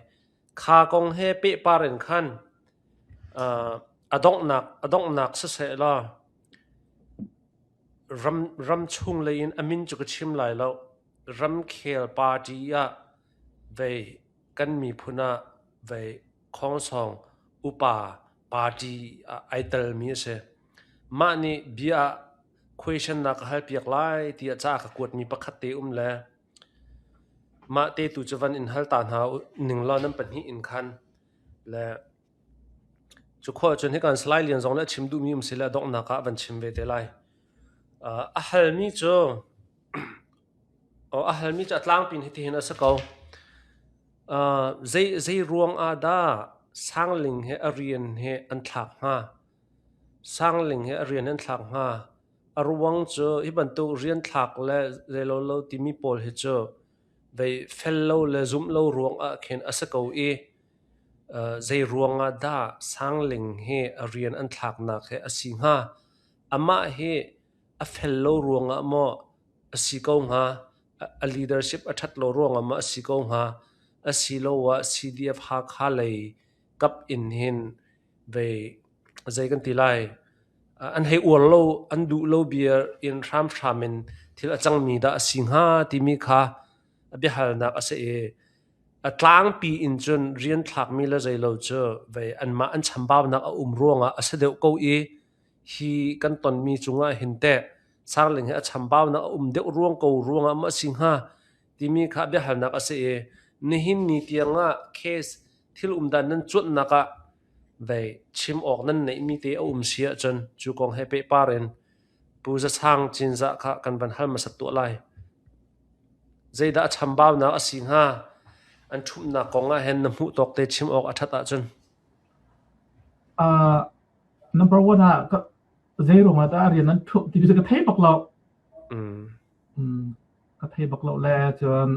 Kha kong he pehpar in khan uh, a donghnak a donghnak siseh law ram ramchung lei in a min cu ka chim lai lo. Ramkhel party ah vei kan miphun ah vei khongsong upa party ah ai telmi a si. Mah nih bia ah question na ka halpiak lai tiah ca a ka kuatmi pakhat te um le Mah te tu cu van in hal ta hna ning law nan pahnih in khan le cu khua cun hikan Salai Lian zong nih a chim duhmi um si le a donghnak ah van chim ve te lai. Uh, a halmi cu a halmi cu a tlangpi in hitihin a si ko. Uh, zei zei ruang ah dah Sangling he a rian he an thlak hnga? Sangling he a rian an thlak hnga? A ruang cu hi bantuk rian thlak le zeilolo timi pawl hi cu vei fel lo le zumh lo ruang ah khin a si ko i zei ruang ah dah Sangling hi a rian an thlaknak hi a si hnga? Amah hi a fel lo ruang ah maw a si ko hnga? A leadership a ṭhat lo ruang ah maw a si ko hnga? Asiloah CDF Hakha lei kap in hin vei zei kan ti lai an hei uar lo an duh lo bia in hramhram in thil a cangmi dah a si hnga timi kha a biahalnak a si i a tlangpi in cun rian thlakmi le zeilo cu vei anmah an chambaunak a um ruangah a si deuh ko i hi kan tonmi cungah hin teh Sangling hi a chambaunak a um deuh ruang ko ruangah maw a si hnga timi kha biahalnak a si i nihin ni tiangah case thil umdan nan cuanhnak ah. Vei chim awk nan neihmi te a um si ahcun cu kong he pehpar in Pu Za Sang Cinzah kha kan van hal hmasat tuah lai. Zeidah a chambaunak a si hnga? An ṭhumhnak kong ah hin na hmuh tawk te chim awk a ṭhat ahcun. Uh, number one ah zei ruangah dah rian an ṭhumh ti cu ka thei bak lo. Mm. Mm, ka thei bak lo le cun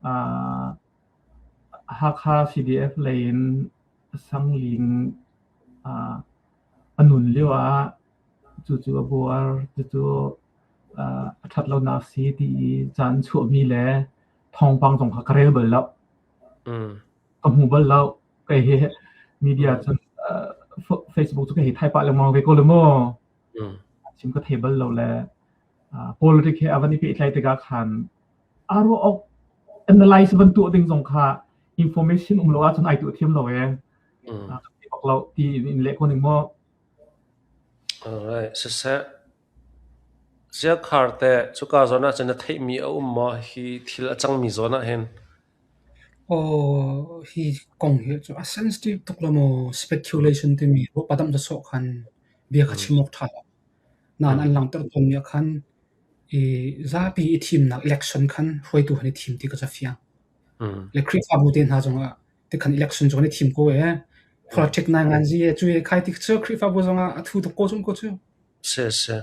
uh, Hakha CDF lei in Sangling uh, a nun lio ah cucu a buar, cucu uh, a ṭhat lonak si ti i ca an chuahmi le thawngpang zong kha ka rel bal lo. Mm. Ka hmu bal lo. Kei hi media cun uh, Facebook cu ka hei thai pah lengmang ve ko le mu. Mm. Chim ka thei bal lo le uh, politic he a van i pehtlai tikah khan a ruah awk analyze van tuah ding zong kha information um lo ahcun ai tuah thiam lo e. Mm. Uh, bak lo ti in leh ko ning maw. Alright, siseh. Ziakhar teh cuka zawn ah cun na theihmi a um maw hi thil a cangmi zawn ah hin? Aw, hi kong hi cu a sensitive tuk lo maw speculation timi ruahpadamh za sawh khan bia kha chim awk ṭha lo. Nain an langhter tawnmi ah khan i zapi i thimnak election khan hruaitu han i thim ti kha cu a fiang. Le Khrihfabu te hna zongah tikhan election cu kan i thim ko ee. Politic nai ngan zi ee cu ee khai ti cu Khrihfabu zongah a thu tuk ko cu ko cu. Si si.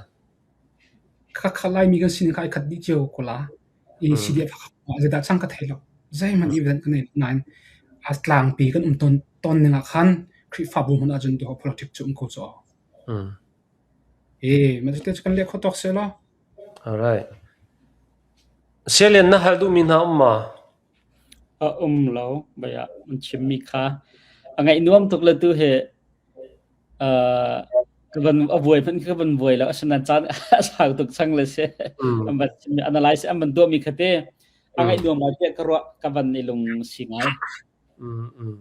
Khakha Laimi kan sining kha ai khat dih cio ko la. I CDF zeidah cang ka thei lo. Zeihmanh event ka nei lo nain a tlangpi kan um tawn tawn ning ah khan Khrihfabu hmun ahcun tuah politic cu um ko cu. Eh, mah cu kan leh kho tawk seh law. Alright. Sialian na hal duhmi hna um ma? A um lo, baya an chimmi kha. A ngaih nuam tuk le tu he uh, ka van a vuai hmanh ka van vuai lo asinain caan a sau tuk cang le si. An van chimmi analyze an van tuahmi kha te a ngaih nuam ngai tiah ka ruah ka van i lung si ngai. Mm, mm.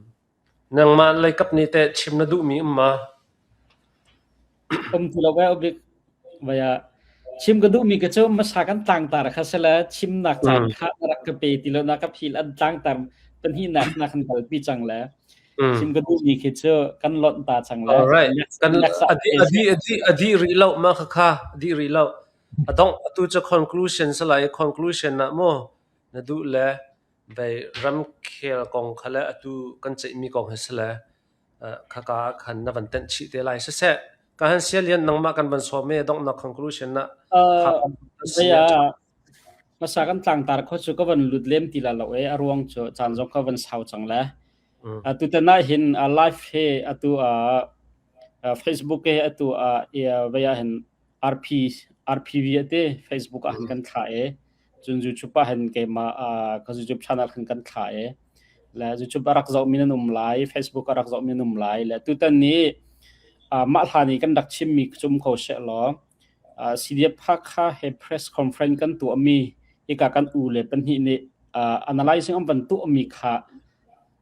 Nangmah leikap nih teh chim na duhmi um ma? Um ti lo ve ubik vaya chim ka duhmi ka cu hmasa kan tlangtar kha sila chimnak caan kha na rak ka pe ti lo na ka phil an tlangtar pahnihnak na kan kalpi cang le chim ka duhmi khi cu kan lonh ta cang le Alright. Kan adi adi adi adi rih lo ma kha kha adi rih lo. Adong atu cu conclusion sala i conclusion na mo na duh le vei ramkhel kong kha le atu kan ceihmi kong hi si le khaka ah khan na van tenh chih te lai. Siseh, ka han sia lian nangmah kan van sawm e donghnak conclusion na Hmasa kan tlangtar kho cu ka van lut lem ti la lo e a ruang cu caan zong ka van sau cang le. Atu tan ah hin live he atu Facebook he atu vei ah hin RP RPV ate Facebook ah hin kan thlah e. Cun YouTube ah hin keimah ka YouTube channel khan kan thlah e. Le YouTube a rak zohmi nan um lai, Facebook a rak zohmi nan um lai. Le tutan ni mah hlan i kan rak chimmi cum ko she law CDF Hakha he press conference kan tuahmi hika kan u le pahnih nih analyzing an van tuahmi kha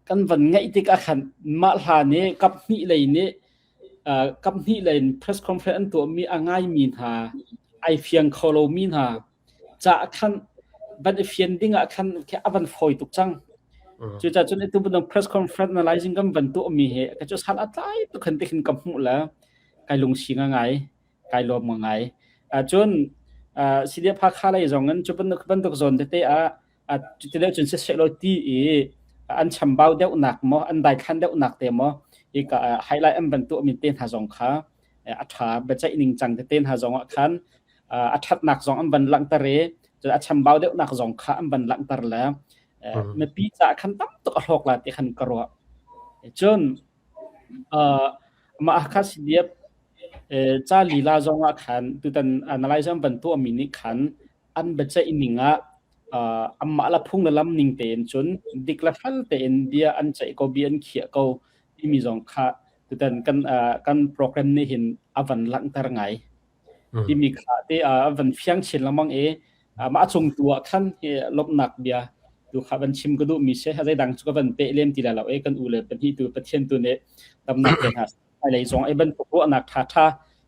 kan van ngaih tik ah khan mah hlan i kap hnih lei nih kap hnih lei in press conference an tuahmi a ngaimi hna ai fiang kho lomi hna Ca khan van i fian ding ah khan a van fawi tuk cang. Cucaah cun atu bantuk press conference analyzing kan van tuahmi hi ka cu san a tlai tuk khan tikhin ka hmuh le kai lungsi ngai kai lawm ngai. Cun CDF Hakha lei zong in cu bantuk bantuk zawn tete ah cuti deuh cun siseh law ti i an chambau deuhnak maw an daithlan deuhnak te maw i ka highlight an van tuahmi te hna zong kha a ṭha biaceih ning cang tete hna zong ah khan a ṭhatnak zong an van langhter i a chambau deuhnak zong kha an van langhter le mipi caah khan tam tuk a hlawk la ti khan ka ruah. Cun mah kha CDF ca lila zong ah khan tutan analyze an van tuahmi nih khan an biaceih ning ah anmah la phung le lam ning tein cun dik le fel tein bia an ceih ko bia an khiah ko timi zong kha tutan kan kan program nih hin a van langhter ngai. Timi kha te a van fiang chin lengmang i mah cung tu ah khan hi lawmhnak bia tu kha van chim ka duhmi si zeidang cu ka van peh lem ti lai lo e kan u le pahnih tu Pathian tu nih damnak pe hna lei zong ai bantuk ruahnak ṭha ṭha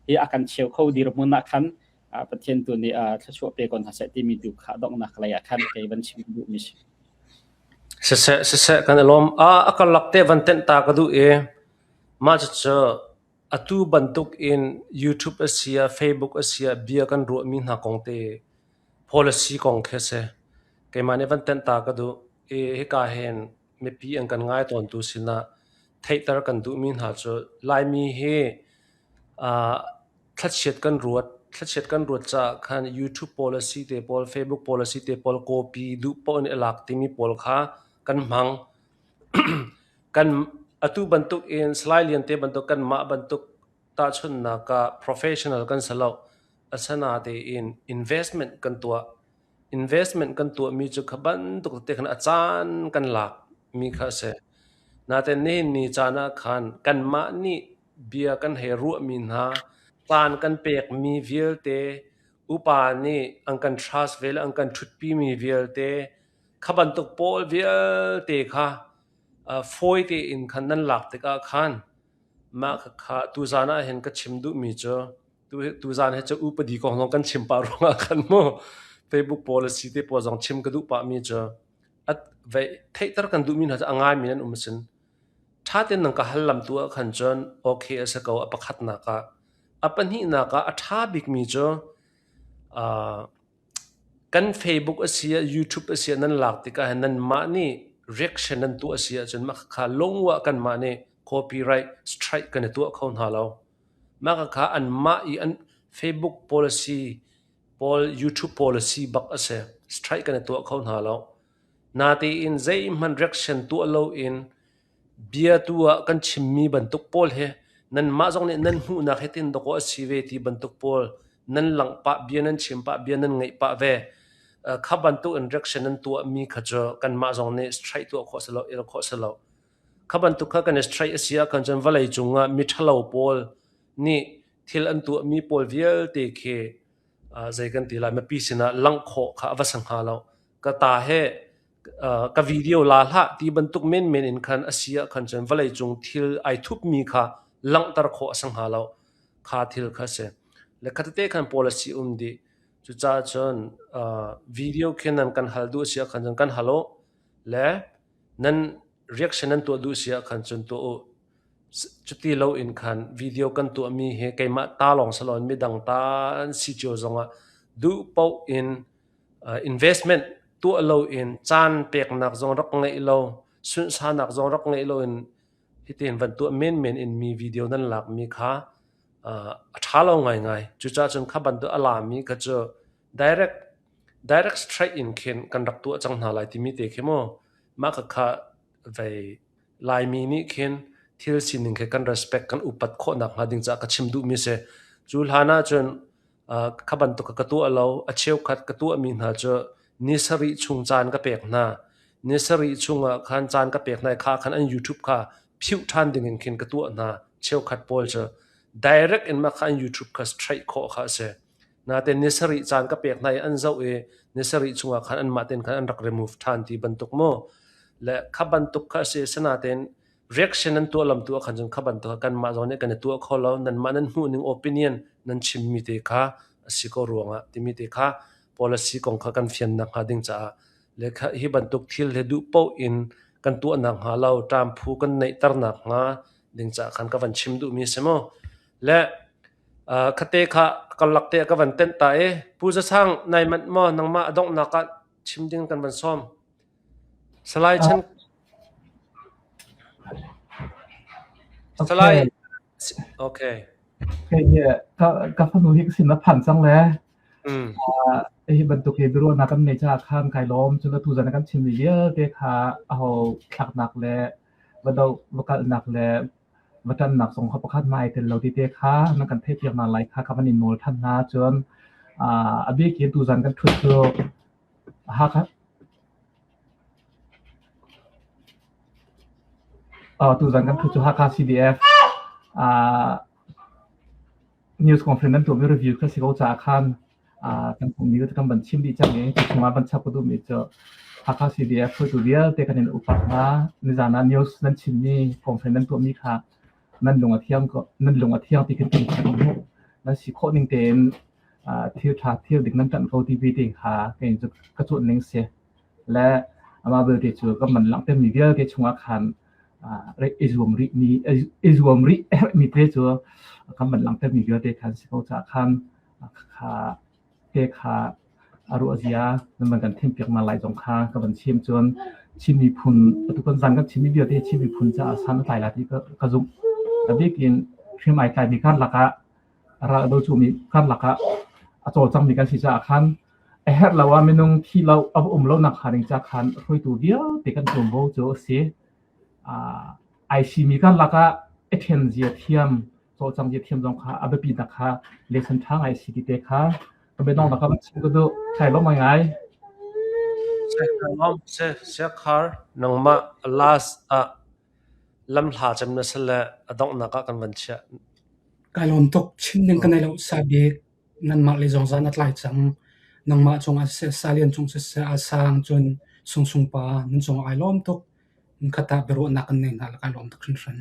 hi a kan cheu kho dirhmun ah khan Pathian tu nih thluachuah pe ko hna seh timi tu kha donghnak lei ah khan kei van chim duhmi si. Siseh siseh kan i lawm. A a karlak te van tenh ta ka duh i. Mah cucu atu bantuk in YouTube a si ah Facebook a si ah bia kan ruahmi hna kong te policy kong khi a si. Keimah nih van tenh ta ka duh i hika hin mipi an kan ngai tawntu sinah theihter kan duhmi hna cu Laimi hi uh, thlachiat kan ruat thlachiat kan ruat caah khan YouTube policy te pawl Facebook policy te pawl copy duh paoh in i lak timi pawl kha kan hmang. Kan atu bantuk in Salai Lian te bantuk kanmah bantuk tahchunhnak ah professional kan si lo. Asinain investment kan tuah. Investment kan tuahmi cu kha bantuk tete khan a caan kan lak mi kha a si. Nain nihin ni caan ah khan kanmah nih bia kan hei ruahmi hna, caan kan pekmi vialte, upa nih an kan trust ve le an kan ṭhutpimi vialte, kha bantuk pawl vialte kha fawi tein khan nan lak tikah khan mah kha tuzaan ah hin ka chim duhmi cu tuzaan hi cu upadi kong zong kan chim pah ruangah khan mu Facebook policy te pawl zong chim ka duh pahmi cu theihter kan duhmi hna cu a ngaimi nan um sin ṭha tein nan ka hal lam tu ah khan cun okay a si ko a pakhatnak ah a pahnihnak ah a ṭha bikmi cu Kan Facebook a si ah YouTube a si ah nan lak tikah hin nanmah nih reaction nan tuah a si ahcun mah khakha lungwah kanmah nih copyright strike kan i tuah kho hna lo. Mah khakha anmah i an Facebook policy pawl YouTube policy bak a si. Strike kan i tuah kho hna lo. Natein zeihmanh reaction tuah loin Bia tu ah kan chimmi bantuk pawl hi nanmah zong nih nan hmuhnak hitin dawkaw a si ve ti bantuk pawl nan langh pah bia nan chim pah bia nan ngeih pah ve. Kha bantuk in reaction nan tuahmi kha cu kanmah zong nih strike tuah khawh si lo, el khawh si lo. Kha bantuk kha kan i strike a si ahkhan cun vawlei cung ah miṭhalo pawl nih thil an tuahmi pawl vialte khi zei kan ti lai mipi sinah langh khawh kha a va si hnga lo. Ka ta he ka video la hlah ti bantuk menmen in khan a si ah khan cun vawleicung thil ai thupmi kha langhter khawh a si hnga lo. Kha thil kha si. Le khatete khan policy um dih. Cucaah cun video khi nan kan hal duh si ah khan cun kan hal u. Le nan reaction nan tuah duh si ah khan cun tuah u. Cuti loin khan video kan tuahmi hi keimah ta lawng si loin midang ta an si cio zongah duh paoh in investment tuah loin caan peknak zong rak ngeih lo, sunhsanak zong rak ngeih loin hitin van tuah menmen in mi video nan lakmi kha a ṭha lo ngaingai. Cucaah cun kha bantuk a lami kha cu direct direct straight in khin kan rak tuah cang hna lai timi te khi mu mah kha vei Laimi nih khin thil sining khi kan respect kan upat khawh nakhnga ding caah ka chim duhmi si. Cu hlan ahcun kha bantuk ka tuah lo. A cheukhat ka tuahmi hna cu ni sarih chung caan ka pek hna. Ni sarih chungah khan caan ka pek hna i kha khan an YouTube kha phiuh ṭhan dingin khin ka tuah hna. Cheukhat pawl cu direct in mah kha an YouTube kha straight khawh kha a si. Natein ni sarih caan ka pek hna i an zoh i ni sarih chungah khan anmah tein khan an rak remove ṭhan ti bantuk mu. Le kha bantuk kha a si. Asinain reaction nan tuah lam tu ah khan cun kha bantuk kha kanmah zong nih kan i tuah kho lo. Nanmah nan hmuhning opinion nan chimmi te kha a si ko ruangah timi te kha policy kong kha kan fian nakhnga ding caah le kha hi bantuk thil he duh paoh in kan tuah nakhnga lo ṭam phu kan neihter nakhnga ding caah khan ka van chim duhmi a si mu. Le Khate kha karlak te ka van tenh ta i Pu Za Sang nai manh maw nangmah a donghnak ah chim ding kan van sawm. Salai Chan Salai Okay. Okay, ka ka fanu hi ka sin na phan cang le. Mm. Hi bantuk hi biaruahnak kan nei caah khan kai lawm. Cun atu zan kan chimmi vialte kha aho thlaknak le va do va kalnak le Va ṭannak zong kha pakhat hmai ai tel lo ti te kha nan kan theihpiak hna lai kha ka van in nawl ṭhan hna. Cun a bik in tuzan kan ṭhut cu Hakha tuzan kan ṭhut cu Hakha CDF news conference nan tuahmi review kha si ko caah khan kan hmuhmi kan van chim dih cang i cu chungah van chap ka duhmi cu Hakha CDF hruaitu vialte kan in upat hna. Nizan ah news nan chimmi conference nan tuahmi kha nan lung a thiang ko nan lung a thiang ti kan kan hmuh. Nan si khawh ning tein thil ṭha thil dik nan ṭanh ko ti te kha kei cu ka cuanh ning si. Le amah belte cu kan man langhtermi vialte chungah khan. I zuam rih mi i zuam rih a herhmi te cu kan van langhtermi vialte khan si ko caah khan kha te kha a ruah zia nan van kan thimpiak hna lai zong kha ka van chim. Cun Chin miphun atu kan zan kan chimmi vialte Chin miphun caah san a tlai lai ti ka zumh. A bik in hriam ai tlaimi karlak ah ral a do cumi karlak ah a cawlcangmi kan si caah khan a herh lo ah minung thi lo a um lo nak hnga ding ca khan hruaitu vialte kan ṭuanvo cu a si. Ai simi karlak ah a ṭhen zia thiam, cawlcang zia thiam zong kha a biapitnak kha lesson ṭha ngai a si ti te kha ka biadongnak ka van chim ka duh. Kai lawm ngai. Siakhar, nangmah last ah lamhla cem na si le a donghnak ah kan van chiah. Kai lawm tuk. Chim ding ka nei lo. Sabik nanmah le zong zan a tlai cang. Nangmah cungah siseh, Salian cung siseh, a sang cun Sungsung pa nan cungah ai lawm tuk. Khat ah biaruahnak kan nei hna le kai lawm tuk hringhran.